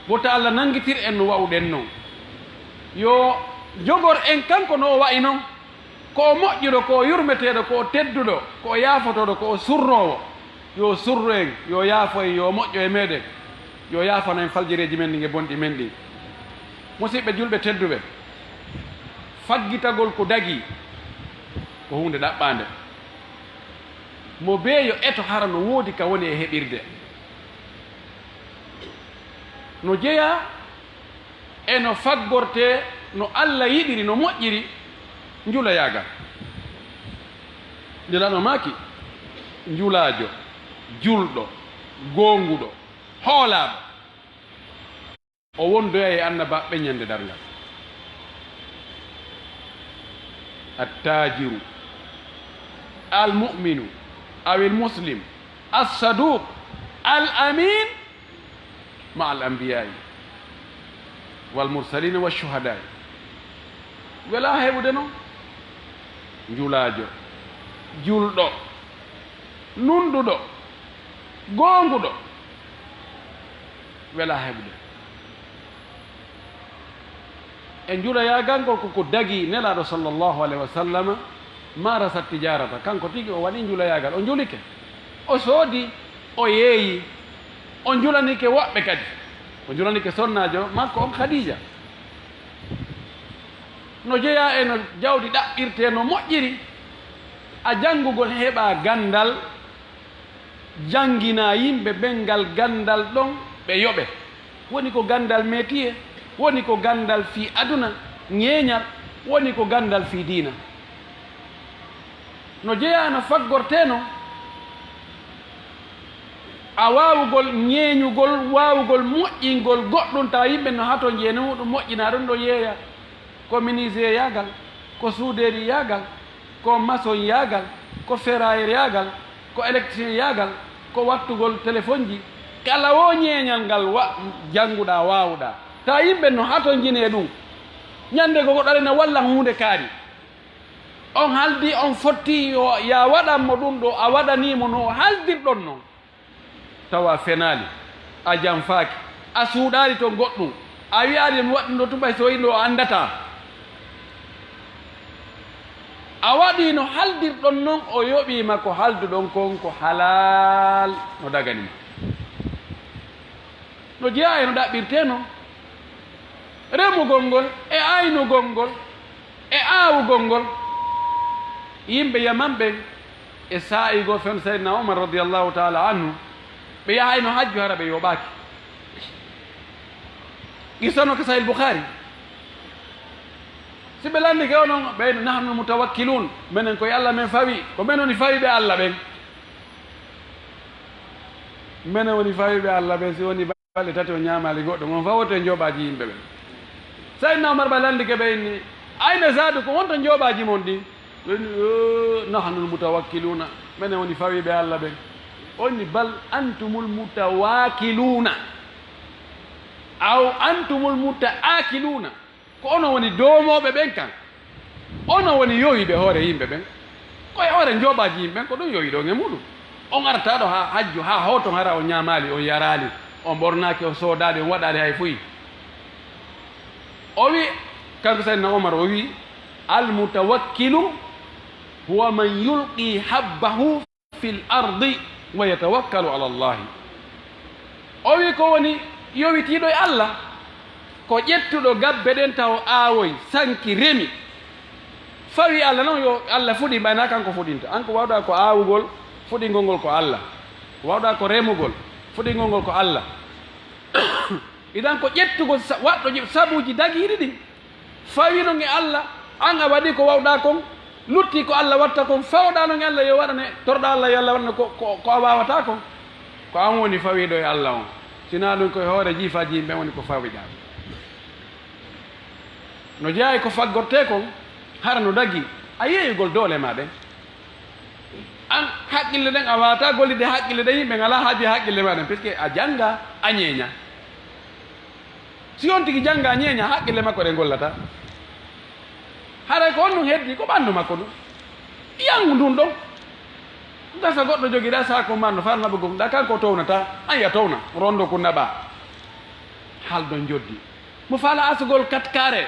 Wota Allah nanngitir en no wa'uɗen non. Yo jogor en kanko no o wa'i non. Ko o moƴƴuɗo, ko o yurmeteeɗo, ko o tedduɗo, ko o yaafotooɗo, ko o surroowo. Yo surru en, yo yaafo en, yo moƴƴo e meɗen. Yo yaafano en faljereeji men ɗin e bonɗi men ɗin. Musiɓɓe julɓe tedduɓe, faggitagol ko dagii ko huunde ɗaɓɓaande. Mo bee yo eto hara no woodi ka woni e heɓirde. No jeyaa e no faggortee, no Alla yiɗiri, no moƴƴiri njuloyaagal. Nulaaɗo maaki, njulaajo, julɗo, goonguɗo, hoolaaɗo, o wondoyay e annabaaɓe ɓen ñande darngal. Attaajiru, almu'minu, awil muslim, assaduuq, al amiin, ma al anbiyaa'i wal mursaliina wa shuhadaa'i. Welaa heɓude non. Njulaajo, julɗo, nunɗuɗo, goonguɗo, welaa heɓude. E njuloyaagal ngol ko ko dagii Nelaaɗo sallallahu alayhi wa sallam, maarasat tijaarata, kanko tigi o waɗi njuloyaagal, o njulike, o soodi, o yeeyi, o njulanike woɓɓe kadi, o njulanike sonnaajo makko on Khadija. No jeyaa e no jawdi ɗaɓɓirtee no moƴƴiri, a janngugol heɓa ganndal, janngina yimɓe ɓen ngal ganndal ɗon ɓe yoɓe. Woni ko ganndal métier, woni ko ganndal fii aduna, ñeeñal, woni ko ganndal fii diina. No jeyaa no faggortee non, a waawugol ñeeñugol, waawugol moƴƴingol goɗɗum, tawa yimɓe no hatonji e no ɗum moƴƴinaa ɗum ɗo yeeya. Ko menuisier yaagal, ko soudeur yaagal, ko maçon yaagal, ko ferrailleur yaagal, ko électricien yaagal, ko wattugol téléphone ji. Kala wo ñeeñal ngal wa-, jannguɗaa, waawuɗaa. Tawa yimɓe no hatonjinee ɗum. Ñande ko goɗɗo ari na walla huunde kaari. On haldi, on fotti yo, ya waɗan mo ɗum ɗo, a waɗanii mo no haldirɗon non. Tawa a fenaali, a janfaaki, a suuɗaali ton goɗɗum, a wi'aali mi waɗi ɗum ɗo tubay so yiɗi ɗo o anndataa. A waɗii no haldirɗon non, o yoɓii ma ko halduɗon kon ko halal no dagani ma. No jeyaa e no ɗaɓɓirtee non. Remugol ngol e aynugol ngol e aawugol ngol. Yimɓe Yaman ɓen e saa'i goo fen Sayyidina Umar radiyallahu ta'ala anhu, ɓe yahayno hajju hara ɓe yoɓaaki. Qissa no ka Sahih Bukhari. Si ɓe landike onon, ɓe no nahnu mutawakkilun, menen ko e Allah men fawi, ko men woni fawiɓe Allah ɓen. Menen woni fawiɓe Allah ɓen, si woni balɗe tati o ñaamaali goɗɗo, mon fawoto e njooɓaaji yimɓe ɓen. Sayyidina Umar ɓa landike ɓe inni, ayna zaadukum, honto njooɓaaji mon ɗin? Ɓe inni, "Yo, nahnul mutawakkiluna, menen woni fawiɓe Allah ɓen." O inni, "Bal antumul mutawakiluna, aw antumul mutaakiluna." Ko onon woni doomooɓe ɓen kan. Onon woni yowiiɓe hoore yimɓe ɓen. Ko e hoore njooɓaaji yimɓe ɓen, ko ɗum yowiɗon e muɗum. On artaa ɗo haa hajju, haa hooton hara on ñaamaali, on yaraali, on ɓornaaki, on soodaali, on waɗaali hay fuy. O wi, kanko Sayyidina Umar, o wi, "Al mutawakkilu huwa man yulqi habbahu fil ardi wa yatawakkalu ala Allahi." O wi ko woni yowitiiɗo e Allah, ko ƴettuɗo gabbe ɗen taw aawoy, sanki, remi, fawi Allah non, yo Allah fuɗi, mbayna kanko fuɗinta. An ko wawɗa ko aawugol, fuɗingol ngol ko Allah. Ko wawɗa ko remugol, fuɗingol ngol ko Allah. Idan ko ƴettugol sa-, waɗɗo je-, sabuuji dagiiɗi ɗin. Fawi non e Allah, an a waɗi ko wawɗa kon, lutti ko Allah watta kon, fawɗa non e Allah yo waɗane, torɗa Allah yo Allah waɗane ko, ko, ko a wawata kon. Ko an woni fawiɗo e Allah on. Sina ɗum ko e hoore jiifaaji yimɓe woni ko fawiɗa. No jeyaa e ko faggortee kon, hara no dagii, a yeeyugol doole maa ɗen. An, haqqille ɗen a waawataa gollitde, haqqille ɗen yimɓe ngalaa haaju e haqqille maa ɗen, puisque a janngaa, a ñeeñaa. Si on tigi janngaa, ñeeñaa, haqqille makko ɗen gollataa. Haray ko on ɗum heddii, ko ɓanndu makko ɗum. Yangu ndun ɗon. Gasa goɗɗo jogiɗaa saako maa no farna ɓe gom, ɗa kanko o townataa, an ya towna, rondo kun naɓaa. Haldon joddi. Mo faala asugol katkaare.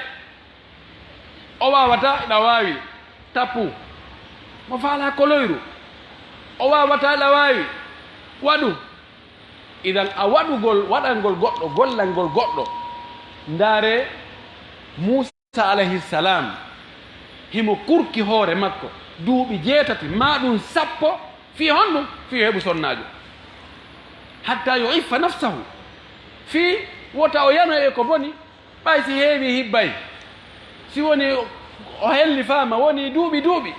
O waawataa, ɗa waawi. Tappu. Mo faala koloyru. O waawataa, ɗa waawi. Waɗu. Idan a waɗugol, waɗangol goɗɗo, gollangol goɗɗo. Ndaare Muusa alayhi salam, himo kurki hoore makko duuɓi jeetati, maa ɗum sappo, fii honɗum? Fii o heɓu sonnaajo. Hatta yu'iffa nafsahu. Fii wota o yanoy e ko boni, ɓay si heewi hibbay. Si woni o hellifaama, woni duuɓi duuɓi.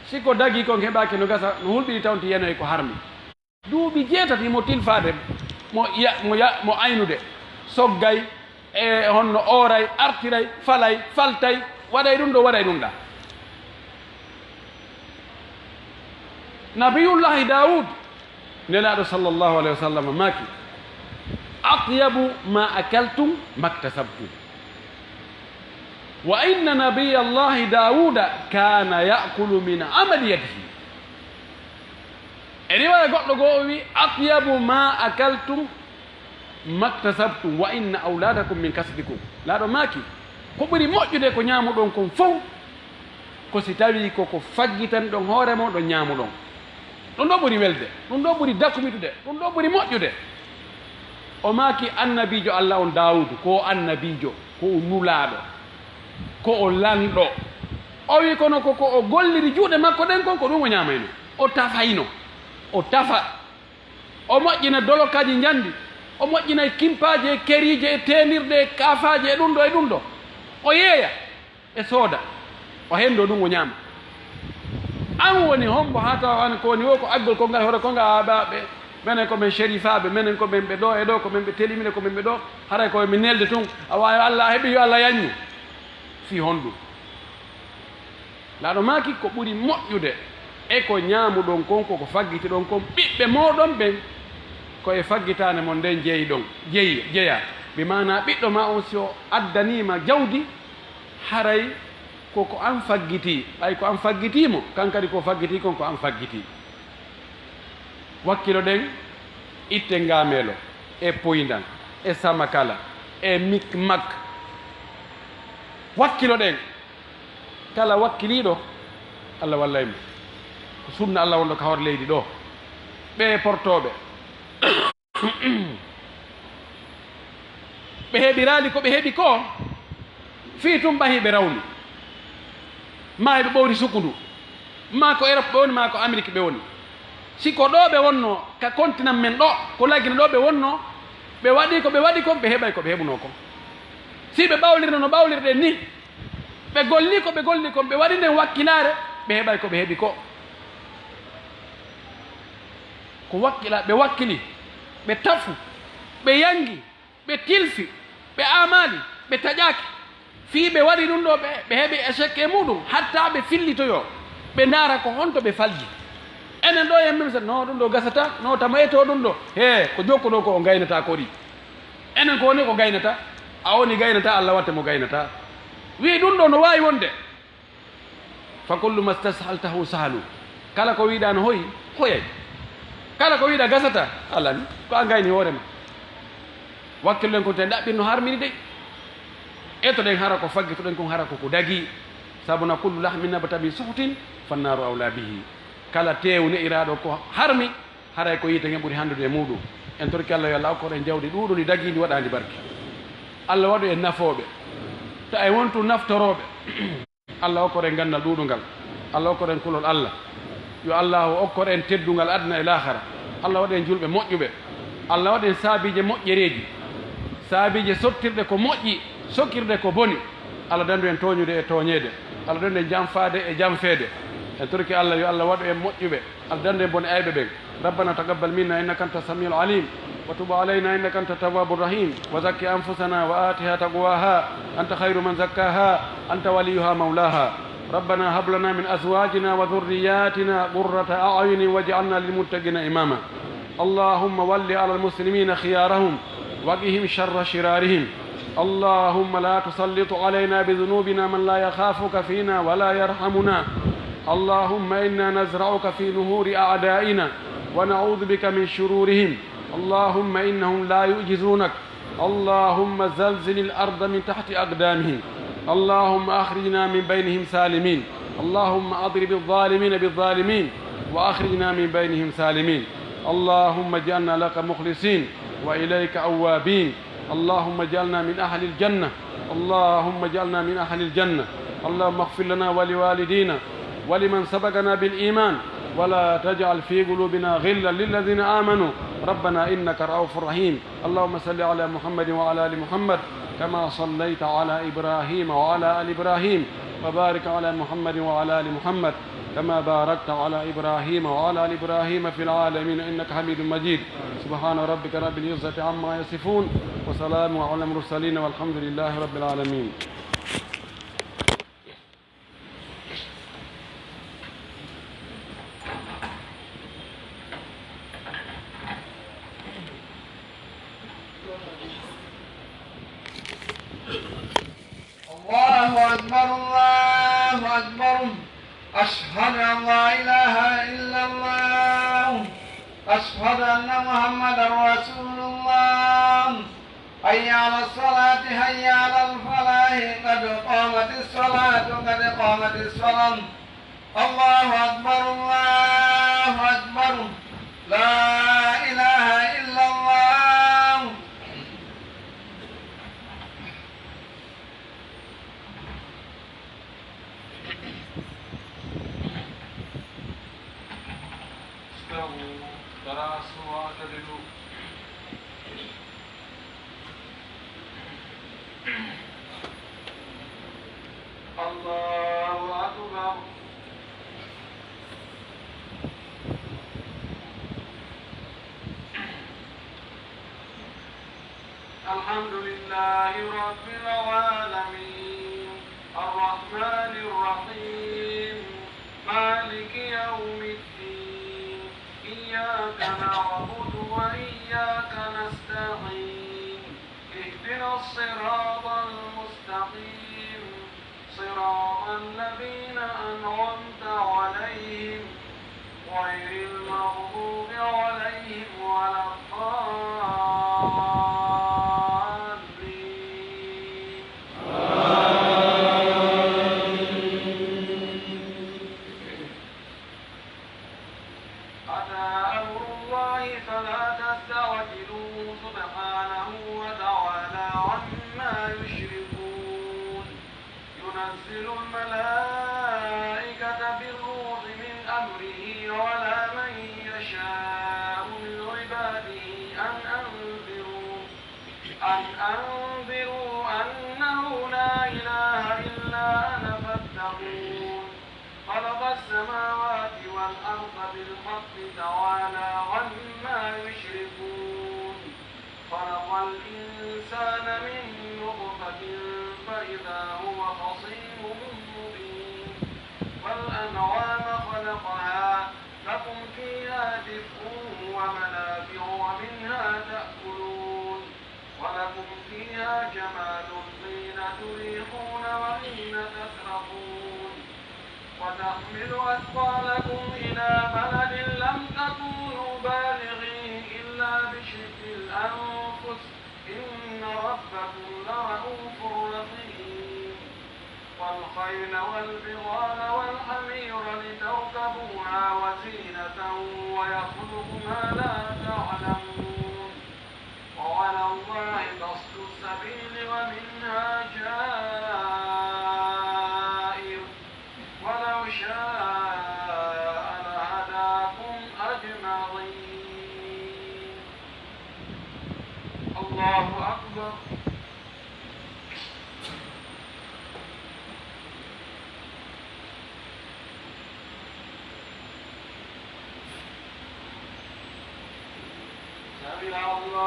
Si ko dagii kon heɓaaki no gasa, no hulɓini tawnti yanoy ko harmi. Duuɓi jeetati mo tilfaade, mo ya-, mo ya-, mo aynude, soggay, e honno ooray, artiray, falay, faltay, waɗay ɗum ɗo, waɗay ɗum ɗa. Nabiyullahi Daawud, Nelaaɗo sallallahu alayhi wa sallam maaki, "Atyabu ma akaltum maktasabtum. Wa inna nabiyallahi Daawuda kana ya'kulu min amali yadihi." E riwaya goɗɗo goo o wi, "Atyabu ma akaltum maktasabtum wa inna awladakum min kasbikum." Laaɗo maaki, ko ɓuri moƴƴude ko ñaamuɗon kon fow, ko si tawii ko ko faggitanɗon hoore mon ɗon ñaamuɗon. Ɗum ɗo ɓuri welde, ɗum ɗo ɓuri dakumitude, ɗum ɗo ɓuri moƴƴude. O maaki, annabiijo Allah on Daawudu, ko o annabiijo, ko o nulaaɗo, ko o lanɗo. O wi kono ko, ko o golliri juuɗe makko ɗen kon, ko ɗum o ñaamayno. O tafayno, o tafa. O moƴƴina dolokaaji njandi, o moƴƴina e kimpaaji, e keriije, e teenirɗe, e kaafaaji, e ɗum ɗo, e ɗum ɗo. O yeeya, e sooda, o henndo ɗum, o ñaama. An woni hombo haa tawa an ko woni wo ko aggol konngal hoore konngal, a ɓa ɓe, menen ko men sherifaaɓe, menen ko men ɓe ɗo e ɗo, ko men ɓe telimine, ko men ɓe ɗo, haray ko men nelde tun, a waawi Allah, a heɓi yo Allah yaññu. Fii honɗum? Laaɗo maaki, ko ɓuri moƴƴude e ko ñaamuɗon kon, ko ko faggitiɗon kon, ɓiɓɓe mooɗon ɓen, ko e faggitaane mon nden jeyiɗon, jeyi-, jeyaa. Bi maanaa ɓiɗɗo maa on, si o addaniima jawdi, haray ko ko an faggitii, ɓay ko an faggitii mo, kan kadi ko faggitii kon ko an faggitii. Wakkiloɗen, itten ngaameelo, e poyndan, e samakala, e mikmak. Wakkiloɗen. Kala wakkiliiɗo, Allah wallay mo. Ko sunna Allah wonɗo ka hoore leydi ɗo. Ɓee portooɓe, ɓe heɓiraali ko ɓe heɓi ko, fii tun ɓahi ɓe rawni. Maa eɓe ɓowri sukundu. Maa ko Europe ɓe woni, maa ko Amérique ɓe woni. Si ko ɗo ɓe wonno, ka continent men ɗo, ko Lagine ɗo ɓe wonno, ɓe waɗi ko ɓe waɗi kon, ɓe heɓay ko ɓe heɓuno kon. Si ɓe ɓawlirno no ɓawlirɗen ni, ɓe golli ko ɓe golli kon, ɓe waɗi nden wakkilaare, ɓe heɓay ko ɓe heɓi ko. Ko wakkila-, ɓe wakkili, ɓe tafu, ɓe yangi, ɓe tilfi, ɓe aamaali, ɓe taƴaaki. Fii ɓe waɗi ɗum ɗo, ɓe, ɓe heɓi échec e muɗum, hatta ɓe fillitoyo, ɓe ndaara ko honto ɓe falji. Enen ɗo en mimsa, no ɗum ɗo gasata, no tama e to ɗum ɗo. He, ko jokko ɗo ko o gaynata ko ɗi. Enen ko woni ko gaynata, a woni gaynata, Allah watte mo gaynata. Wi ɗum ɗo no waawi wonde. Fa kullu ma stashaltahu sahalu. Kala ko wiɗa no hoyi, hoyay. Kala ko wiɗa gasata, alani, ko a gayni hoore ma. Wakkillen kon ten ɗaɓɓir no harmini dey. Etoɗen hara ko faggitoɗen kon hara ko ko dagi. Sabuna kullu lahmin nabata bi suhtin, fannaaru awla bihi. Kala teewu ne'iraaɗo ko harmi, haray ko yiite ngen ɓuri handude e muɗum. En torki Allah yo Allah okkor en jawdi ɗuuɗundi dagiindi waɗaandi barki. Allah waɗu en nafooɓe. Ta en wontu naftorooɓe. Allah okkor en ganndal ɗuuɗungal. Allah okkor en kulol Allah. Yo Allah okkor en teddungal aduna e laahara. Allah waɗu en julɓe moƴƴuɓe. Allah waɗu en saabiije moƴƴereeji. Saabiije sottirɗe ko moƴƴi, sokirde ko boni. Allah dandu en tooñude e tooñeede. Allah dandu en janfaade e janfeede. En torki Allah yo Allah waɗu en moƴƴuɓe. Allah dandu en bone ayɓe ɓen. ربنا تقبل منا إنك أنت السميع العليم وتب علينا إنك أنت التواب الرحيم. وزك أنفسنا وآتها تقواها، أنت خير من زكاها، أنت وليها مولاها. ربنا هب لنا من أزواجنا وذرياتنا قرة أعين واجعلنا للمتقين إماما. اللهم ول على المسلمين خيارهم وقهم شر شرارهم. اللهم لا تسلط علينا بذنوبنا من لا يخافك فينا ولا يرحمنا. اللهم إنا نزرعك في نحور أعدائنا ونعوذ بك من شرورهم. اللهم إنهم لا يعجزونك. اللهم زلزل الأرض من تحت أقدامهم. اللهم أخرجنا من بينهم سالمين. اللهم أضرب الظالمين بالظالمين وأخرجنا من بينهم سالمين. اللهم اجعلنا لك مخلصين وإليك أوابين. اللهم اجعلنا من أهل الجنة. اللهم اجعلنا من أهل الجنة. اللهم اغفر لنا ولوالدينا ولمن سبقنا بالإيمان ولا تجعل في قلوبنا غلا للذين آمنوا ربنا إنك رؤوف رحيم. اللهم صل على محمد وعلى آل محمد كما صليت على إبراهيم وعلى آل إبراهيم وبارك على محمد وعلى آل محمد كما باركت على إبراهيم وعلى آل إبراهيم في العالمين إنك حميد مجيد. سبحان ربك رب العزة عما يصفون وسلام على المرسلين والحمد لله رب العالمين. الله أكبر، الله أكبر. أشهد أن لا إله إلا الله. أشهد أن محمدا رسول الله. حي على الصلاة، حي على الفلاح، قد قامت الصلاة، قد قامت الصلاة. الله أكبر، الله أكبر. لا إله إلا الله. استووا، تراصوا واعتدلوا. الله أكبر. الحمد لله رب العالمين. الرحمن الرحيم. مالك يوم الدين. إياك نعبد وإياك نستعين. اهدنا الصراط المستقيم. صراط الذين أنعمت عليهم غير المغضوب عليهم ولا الضالين. أتى أمر الله فلا تستعجلوه سبحانه وتعالى عما يشركون. ينزل الملائكة بالروح من أمره على من يشاء من عباده أن أنذروا، أن أنذروا أنه لا إله إلا أنا فاتقون. خلق السماوات والأرض بالحق تعالى عما يشركون. خلق الإنسان من نطفة فإذا هو خصيم مبين. والأنعام خلقها لكم فيها دفء ومنافع ومنها تأكلون. ولكم فيها جمال حين تريحون وحين تسرحون. وتحمل أثقالكم إلى بلد لم تكونوا بالغيه إلا بشق الأنفس إن ربكم لرءوف رحيم. والخيل والبغال والحمير لتركبوها وزينة ويخلق ما لا تعلمون. وعلى الله قصد السبيل ومنها جائر، ولو شاء لهداكم أجمعين. الله أكبر. سمع الله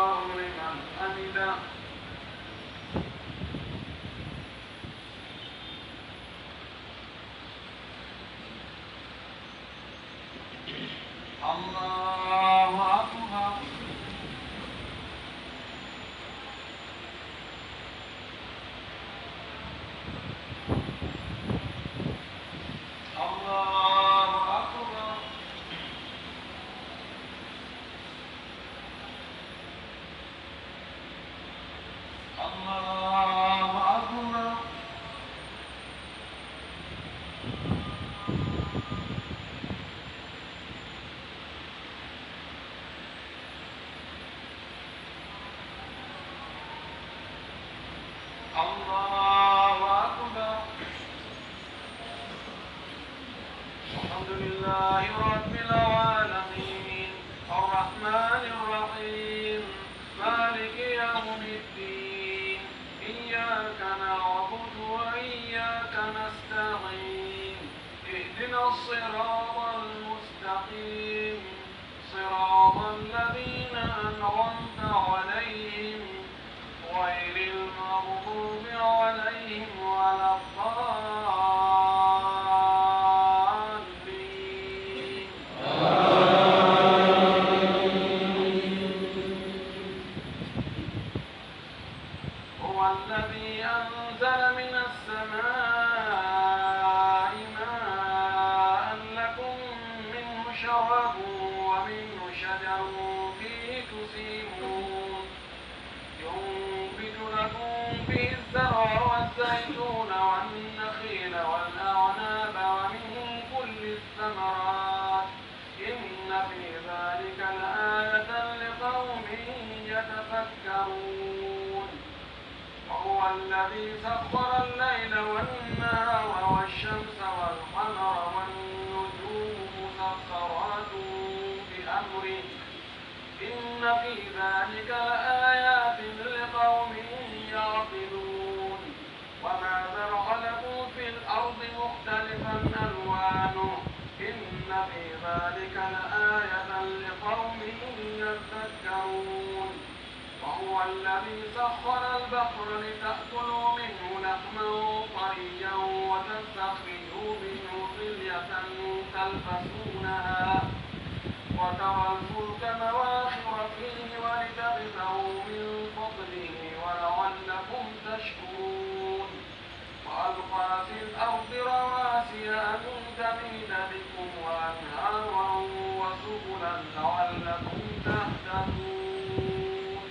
الله أكبر. الحمد لله رب العالمين. الرحمن الرحيم. مالك يوم الدين. إياك نعبد وإياك نستعين. اهدنا الصراط المستقيم. صراط الذين أنعمت عليهم غير المغضوب عليهم ولا الضالين. هو الذي أنزل من السماء ماء لكم منه شراب ومنه شجر فيه تسيمون. ينبت لكم به الزرع والزيتون والنخيل والأعناب ومن كل الثمرات إن في ذلك لآية لقوم يتفكرون. وهو الذي سخر الليل والنهار والشمس والقمر والنجوم مسخرات بأمره إن في ذلك لآيات لقوم يعقلون. وما ذرأ لكم في الأرض مختلفا ألوانه إن في ذلك لآية لقوم يذكرون. وهو الذي سخر البحر لتأكلوا منه لحما طريا وتستخرجوا منه حلية تلبسونها وترى الفلك مواخر فيه ولتبتغوا من فضله ولعلكم تشكرون. وألقى في الأرض رواسي أن تميد بكم وأنهارا وسبلا لعلكم تهتدون.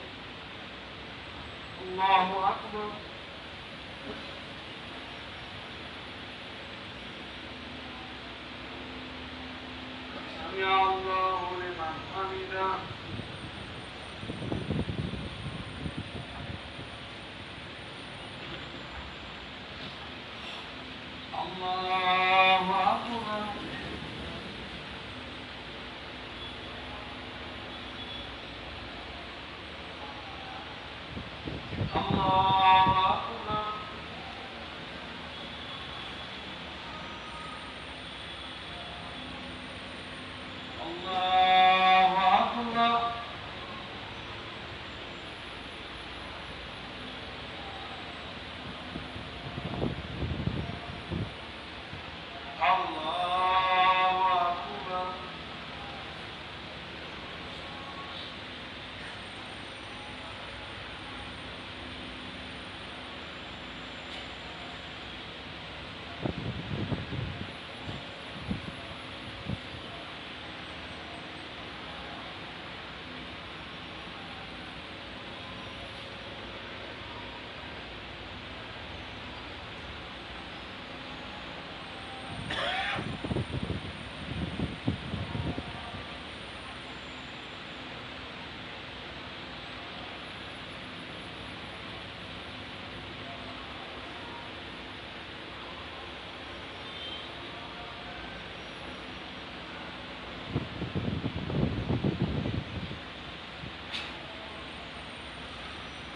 الله أكبر. سمع الله لمن حمده. الله أكبر. الله أكبر. الله أكبر. الله أكبر.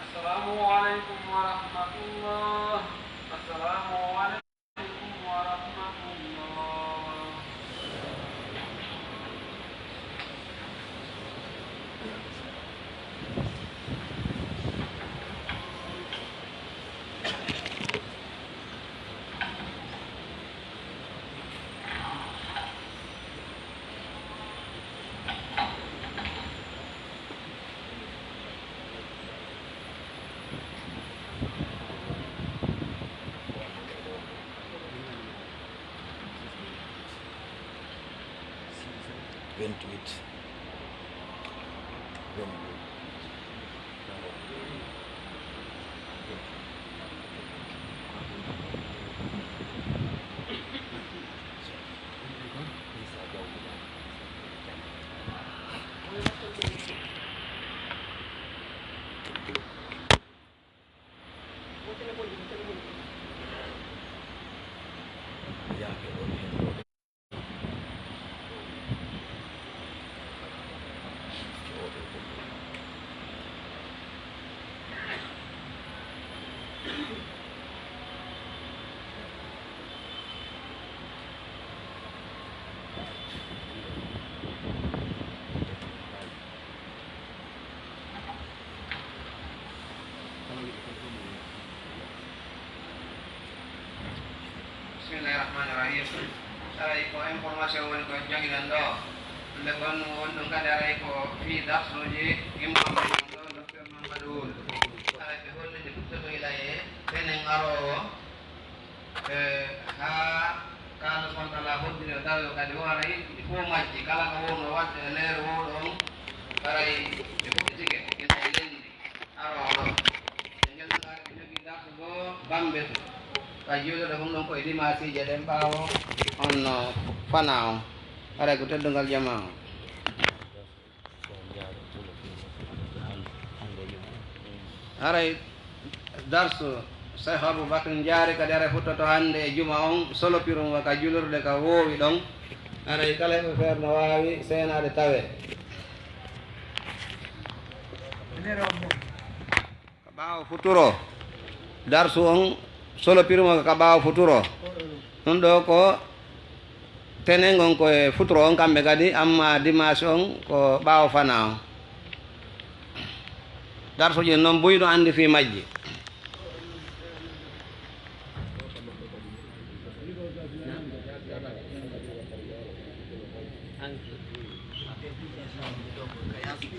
السلام عليكم ورحمة الله. السلام عليكم ورحمة الله. Vingt-huit. Vingt-deux. Bismillahi rahmani rahim. Aray ko information woni ko jogiɗen ɗo. Nde gonɗum woni ɗum kadi aray ko fii darsuuji imam ɗo, docteur Mamadou Wul. Aray ɓe holli nde fuɗɗoto ila e tenen aroowo. E, haa ka Allah subhanahu wa ta'ala hoddiri o tawi o kadi o aray ɗi fof majji kala ko wonno waɗde e leer wowɗo on aray ɓe fuɗɗitike ina e leydi ndi arooɗo. E ngel ɗum ari ɓe jogii darsu goo bambe to ka juulirde ɗum ɗum koye dimaasiije ɗen ɓaawo on no fana on aray ko teddungal jamaa on. Haray darsu Cheikh Abou Bakr Njaari kadi haray futtoto hannde e juma on, solopirum wa ka julurde ka woowi ɗon. Haray kala heɓe feere no waawi seenaade tawee. Ka ɓaawo futuro, darsu on solopirumo ka ɓaawo futuro. Ɗum ɗo ko tenen on ko e futuro on kamɓe kadi, amma dimanche on ko ɓaawo fana on. Darsuji noon buy no anndi fii majji.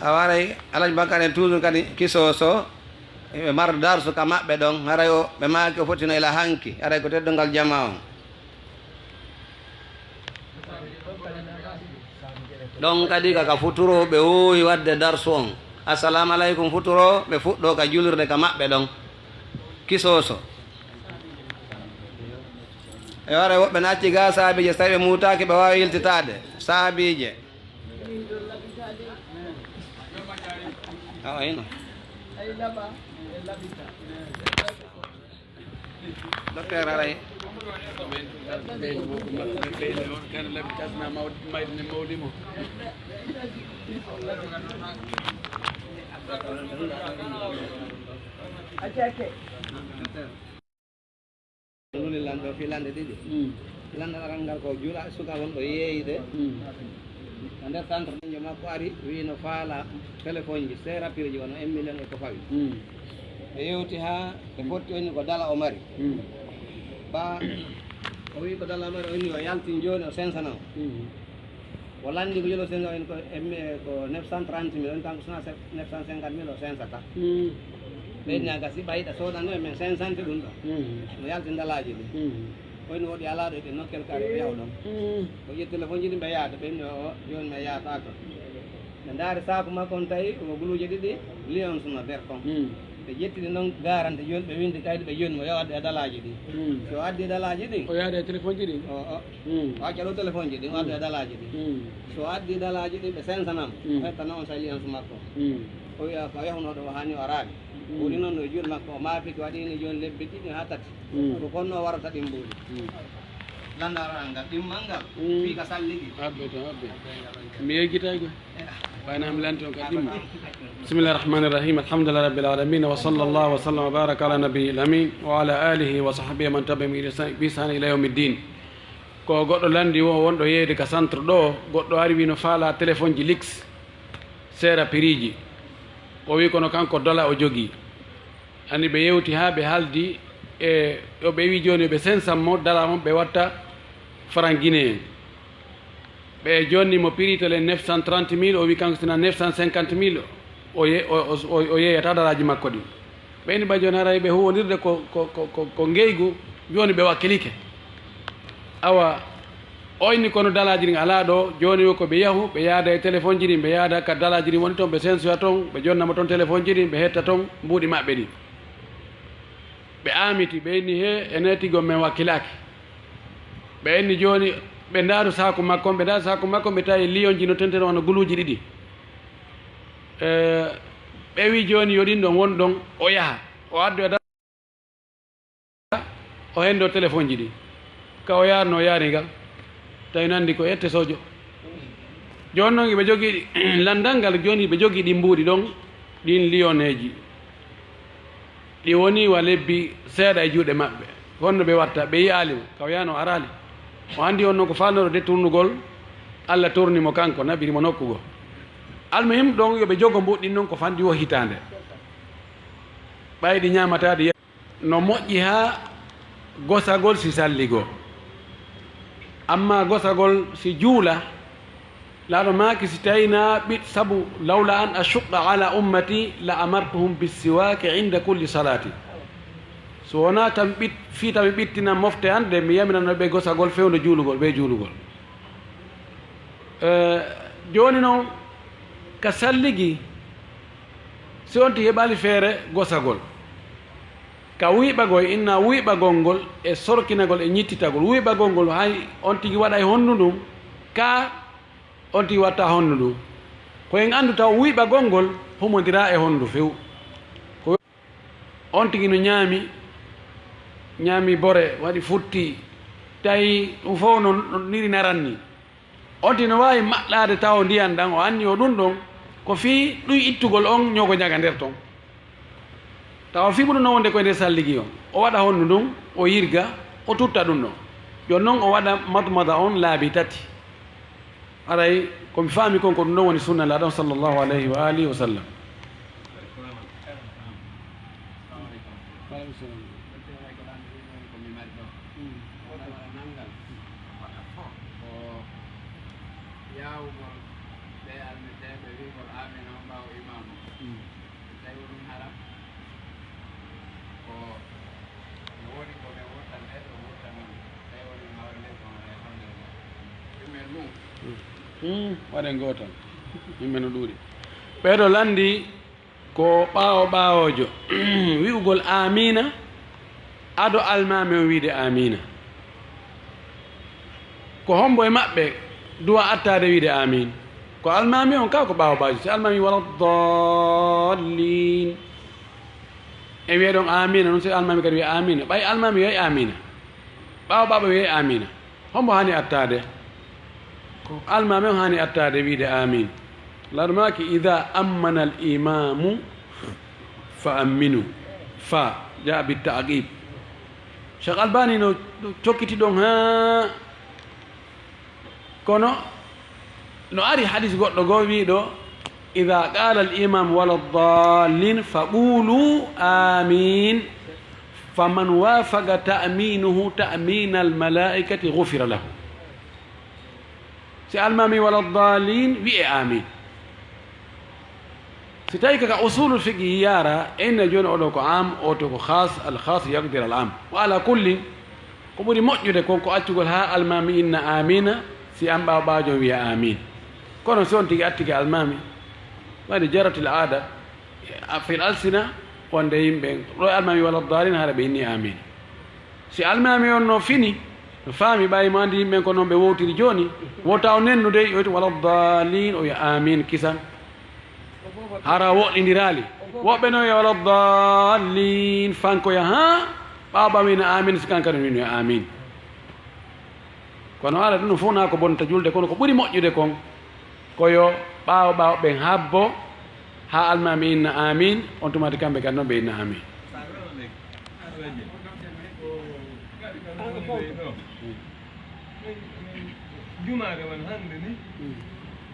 A waray Alhaji Bakar en toujours kadi kisoso. Ɓe marde darsu ka maɓɓe ɗon, haray o, ɓe maaki o fotino ila hanki, haray ko teddungal jamaa on. Ɗon kadi ka, ka futuro ɓe woowi waɗde darsu on. Assalamu aleykum futuro, ɓe fuɗɗo ka julirde ka maɓɓe ɗon. Kisoso. E haray woɓɓe na acci ga saabiije, so tawi ɓe muutaaki, ɓe waawi yiltitaade. Saabiije. Awa hino. Docteur aray. Nuli lanɗo fii lanɗe ɗiɗi. Mm. Lanɗal arangal ko juula suka wonɗo yeeyde. Mm. Ka nder centre ɗen, jo makko ari, wii no faala téléphone ji, seera prix ji, wano un million e ko fawi. Mm. Ɓe yewti haa ɓe fotti, o inni ko dala o mari. Mm. Ba o wii ko dala o mari, o inni o yaltin jooni, o sensana o. Mm. O lanndi ko jolo senga en ko emme ko neuf cent trente mille, on kanko sona neuf cent cinquante mille o sensata. Mm. Ɓe inni a gasi ɓayɗa soodande men cinq cent ɗum ɗo. Mm. No yalti dalaaji ɗi. Mm. Koyno woɗi alaa ɗo e nokkel kare o yaw ɗon. Mm. O ƴetti téléphone ji ɗi ɓe yaata, ɓe inni o jooni mi yaataako. Ɓe ndaari saaku makko on tawi ko guluuje ɗiɗi Lions no nder kon. Mm. Ɓe ƴetti ɗi noon garante jooni ɓe windi kaydi ɓe jooni mo yo addu e dalaaji ɗi. Mm. So addi dalaaji ɗi. O yaada e téléphone ji ɗi. O, o. Mm. O acca ɗo téléphone ji ɗi, o adda e dalaaji ɗi. Mm. So addi dalaaji ɗi, ɓe sensanam. Mm. Hetta noon sa liyan su makko. Mm. O wiya ko yahuno ɗo, o hani o araani. Mm. Woni noon no e juuɗe makko, o maafiki, waɗi ni jooni lebbi ɗiɗi haa tati. Mm. Ko konno warata ɗi mbuuɗi. Mm. Landaral ngal, ɗimmal ngal, mm, fii ka salligi. Abbe to, abbe. Mi yeggitay koy. Ɓayna mi lanti on ka ɗimmo. Bismillahi rahmani rahim. Alhamdulillahi rabbil alamin. Wa sallallahu wa sallam wa baraka ala nabiyil amin. Wa ala alihi wa sahbihi man tabi'ahum bi ihsan, bi ihsan ila yawmiddin. Ko goɗɗo lanndi wo wonɗo yeeyde ka centre ɗo, goɗɗo ari wi no faala téléphone ji lix, seera prix ji. O wi kono kanko dala o jogii. Ani ɓe yewti haa ɓe haaldi e o ɓe wi jooni ɓe sensan mo dala on ɓe watta franc guinéen. Ɓe jonni mo prix télé neuf cent trente mille, o wi kanko sina neuf cent cinquante mille, o ye-, o, o, o, o yeeyata dalaaji makko ɗin. Ɓe ni ɓa jooni haray ɓe huwondirde ko, ko, ko, ko, ko ngeygu, jooni ɓe wakkilike. Awa, o inni kono dalaaji ɗin alaa ɗo, jooni o ko ɓe yahu, ɓe yaada e téléphone ji ɗin, ɓe yaada ka dalaaji ɗin woni toon, ɓe sensoya toon, ɓe jonna mo toon téléphone ji ɗin, ɓe hetta toon mbuuɗi maɓɓe ɗin. Ɓe aamiti, ɓe inni he, ene tigi on men wakkilaaki. Ɓe inni jooni, ɓe ndaaru saaku makko on, ɓe ndaaru saaku makko on, ɓe tawi lion ji no tentene wano guluuji ɗiɗi. Eh, ɓe wi jooni yo ɗin ɗon won ɗon, o yaha, o addoya O henndo telefonji ɗi. Ka o yaarno, o yaari ngal. Tawi no anndi ko ette sojo. Jooni noon, iɓe jogii ɗi, lanndal ngal, jooni iɓe jogii ɗi mbuuɗi ɗon, ɗin liyoneeji. Ɗi woni wa lebbi seeɗa e juuɗe maɓɓe. Honno ɓe watta? Ɓe yi'aali mo. Ka o yaano, o araali. O anndi on noon ko faalnooɗo de tournugol, Alla tourni mo kanko, naɓiri mo nokku goo. Almuhim, ɗon yo ɓe jogo mbuuɗi ɗin noon ko fanɗi o hitaande. Ɓay ɗi ñaamataa ɗi. No moƴƴi haa gosagol si salligoo. Amma gosagol si juula, laaɗo maaki si tawii na ɓiɗ-, sabu, "Lawla an ashuqqa ala ummati la amartuhum bissiwaaki inda kulli salaati." So wonaa tan ɓit-, fii tan mi ɓittina mofte an ɗe, mi yamirano ɓe gosagol fewndo juulugol, ɓe juulugol. Eh, jooni noon, ka salligi, si on tigi heɓaali feere gosagol, ka wuyɓagol, inna wuyɓagol ngol e sorkinagol e ñittitagol. Wuyɓagol ngol, hay on tigi waɗa e honndu ndun, ka on tigi watta honndu ndun. Ko en anndu taw wuyɓagol ngol humondiraa e honndu few. Ko on tigi no ñaami, ñaami bore, waɗi futti, tawi ɗum fof no, no niri naran ni. On tigi no waawi maɗɗaade taw ndiyan ɗan, o anni o ɗum ɗon, ko fii ɗum ittugol on ñogo ñaga nder ton. Tawa fii ɓuri no wonde ko e nder salligi on. O waɗa honndu ndun, o yirga, o tutta ɗum ɗon. Jooni non o waɗa madmada on laabi tati. Aray, ko mi faami kon ko ɗum ɗon woni sunna Laaɗo on sallallahu alayhi wa alihi wa sallam. Wa aleykum salam. Yaawugol ɓe almeteeɓe wi'ugol "Aamiin" on ɓaawo imaamu. Mm. Tawi ko ɗum haram? Ko no woodi ko ɓe wurtan ɓe, ɓe wurtan on. Tawi woni hawre nden ko on, alhamdulillah. Ɗum en ɗum. Mm. Waɗen gootal. Yimɓe no ɗuuɗi. Ɓeeɗo lanndi ko ɓaawo ɓaawoojo wi'ugol "Aamiina", ado almaami on wi'ude "Aamiina". Ko hombo e maɓɓe duwa attaade wi'ude "Aamiin"? Ko almaami on ka ko ɓaawo ɓaawoojo. Si almaami "Wala daalliin", en wi'ay ɗon "Aamiina", non si almaami kadi wi'a "Aamiina". Ɓay almaami wi'ay "Aamiina". Ɓaawo ɓaawɓe wi'ay "Aamiina". Hombo haani attaade? Ko almaami on haani attaade wi'ude "Aamiin". Laaɗo maaki, "Idaa ammana al imaamu fa amminu." Fa jaa bi ta'qiib. Cheikh Albani no, no cokkiti ɗon haa, kono no ari hadis goɗɗo goo wi'uɗo, "Idaa qaala al imaamu wala daalliin fa quulu aamiin, fa man waafaqa ta'miinuhu ta'miina al malaa'ikati gufira lahu." Si almaami wala daalliin, wi'e "Aamiin." Si tawi ka, ka usulul fiqhi yaara, en ne jooni oɗo ko am, oto ko khas, al khas yaqdir al am. Wa ala kullin, ko ɓuri moƴƴude kon ko accugol haa almaami inna "Aamiina", si an ɓaawo ɓaawjo on wi'a "Aamiin". Kono si on tigi attike almaami, waɗi jaratil aada, a, fil alsina, wonde yimɓe, ɗo almaami wala daalliin, hara ɓe inni "Aamiin". Si almaami on no fini, no faami ɓay mo anndi yimɓe ko non ɓe wowtiri jooni, wota o nennu dey, o wi'tu "Wala daalliin", o wi'a "Aamiin" kisan. Hara woɗɗindiraali. Woɓɓe no wi'a "Wala daalliin", fankoya haa ɓaawo ɓaawɓe wi'na "Aamiin", si kan kadi wi'no "Aamiin". Kono haala ɗum fof naa ko bonta julde, kono ko ɓuri moƴƴude kon, ko yo ɓaawo ɓaawɓe ɓen habbo haa almaami inna "Aamiin", on tumaati kamɓe kadi noon ɓe inna "Aamiin". Jumaare won hannde ni.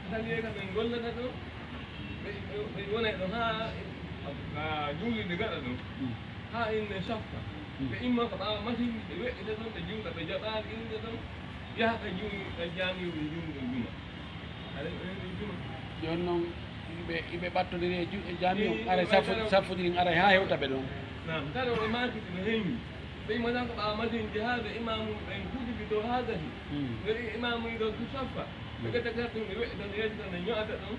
Atalier kam en gollata ɗo. Ɓe, ɓe, ɓe wonay ɗo haa, haa juulirde gaɗa ɗo. Haa inne softa. Ɓe imma ko ɓaawo machine, ɓe weƴƴita ɗon, ɓe juula, ɓe jaɓaali inne ɗon. Yaha ka juuli, ka jaamiwɓe juuluɓe juma. Aɗa yiɗi juma? Jooni noon, ɓe, ɓe ɓattondiri e ju-, e jaami on. Ii, aray ɓe saffu-, ɓe saffuji ɗin aray haa hewta ɓe ɗon. Naam, kala o maaki no heewi. Ɓe imma tan ko ɓaawo machine ji haa ɓe imaamu ɓen kuuɗi ɗi to haa gasi. Hmm. Ɓe imaamu ɗon to saffa. Ɓe ƴetta carte ɗum, ɓe weƴƴita, ɓe yeddita, ɓe ño'ata ɗon.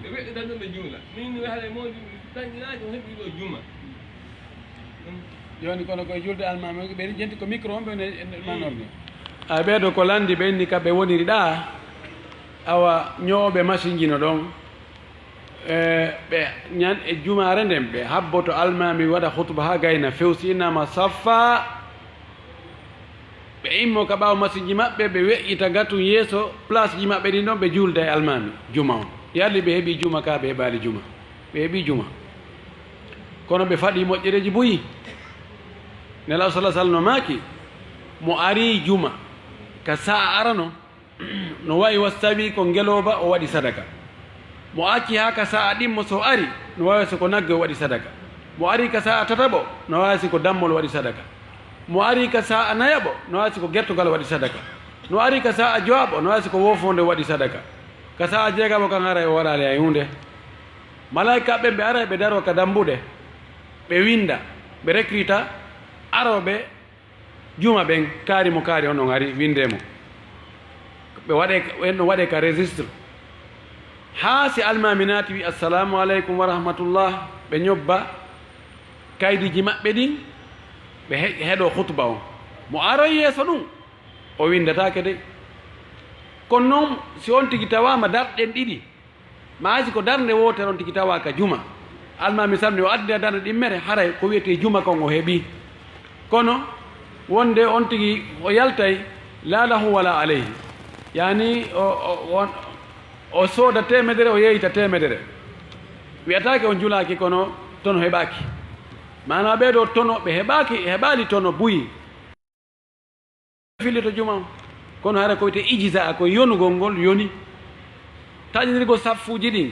Ɓe weƴƴita ɗum, ɓe juula. Min mi wehara e mawɗi, mi taƴinaaji, o heɓi ɗo juma. Jooni kono koye julde almaami, ɓe jenti ko micro on ɓe ne, ne manorde. A ɓeeɗo ko lanndi ɓe inni ka ɓe woniri ɗaa, awa ñooɓe machine ji no ɗon. E, ɓe ñan e jumaare nden, ɓe habboto almaami waɗa khutba haa gayna few, si innama saffa, Ɓe immo ka ɓaawo masiiji maɓɓe, ɓe weƴƴita gatun yeeso place ji maɓɓe ɗin ɗon, ɓe juulda e almaami juma on. Yalli ɓe heɓii juma kaa ɓe heɓaali juma? Ɓe heɓii juma. Kono ɓe faɗii moƴƴereeji buy. Nelaaɗo sallallaahu alayhi wa sallam no maaki, mo arii juma ka saa'a arano, no wa'i was tawi ko ngelooba o waɗi sadaka. Mo acci haa ka saa'a ɗimmo so ari, no wa'i si ko nagge o waɗi sadaka. Mo arii ka saa'a tataɓo, no wa'i si ko dammol o waɗi sadaka. Mo arii ka saa'a nayaɓo, no wa'i si ko gertogal o waɗi sadaka. No arii ka saa'a jowaɓo, no wa'i si ko woofoonde o waɗi sadaka. Ka saa'a jeegaɓo kan haray o waɗaali hay huunde. Malaa'ika ɓen ɓe aray ɓe daroo ka dambuɗe, ɓe winnda, ɓe recruta arooɓe juma ɓen, kaari mo kaari on on ari, winndee mo. Ɓe waɗee, ɓen ɗon waɗee ka registre. Haa si almaami naati wi, "Assalaamu aleykum wa rahmatullah," ɓe ñobba kaydiiji maɓɓe ɗin, ɓe he-, heɗoo khutba on. Mo aroy yeeso ɗum, o winndataake dey. Kono non, si on tigi tawaama darɗen ɗiɗi, maa si ko darnde wootere on tigi tawaa ka juma, almaami salmini o addina darnde ɗimmere, haray ko wiyetee juma kon o heɓii. Kono wonde on tigi o yaltay, laa lahu wala alayhi, yaani o, o, on, o sooda teemedere, o yeeyita teemedere. Wiyataake on julaaki, kono tono heɓaaki. Maanaa ɓee ɗoo tono ɓe heɓaaki, heɓaali tono buy. Fillito juma on. Kono hara ko wiyetee ijza, ko yonugol ngol yoni. Taƴindirgol saffuuji ɗin,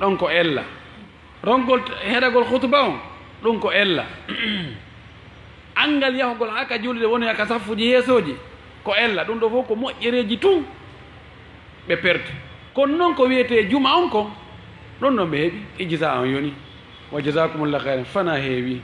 ɗon ko ella. Rongol t-, heɗagol khutba on, ɗum ko ella. Anngal yahugol haa ka juulde woni ka saffuuji yeesooji, ko ella. Ɗum ɗoo fof ko moƴƴereeji tun ɓe perti. Kono non ko wiyetee juma on kon, ɗon ɗon ɓe heɓi, ijza on yoni. Wa jazakumullahu khairan, fanaa heewi.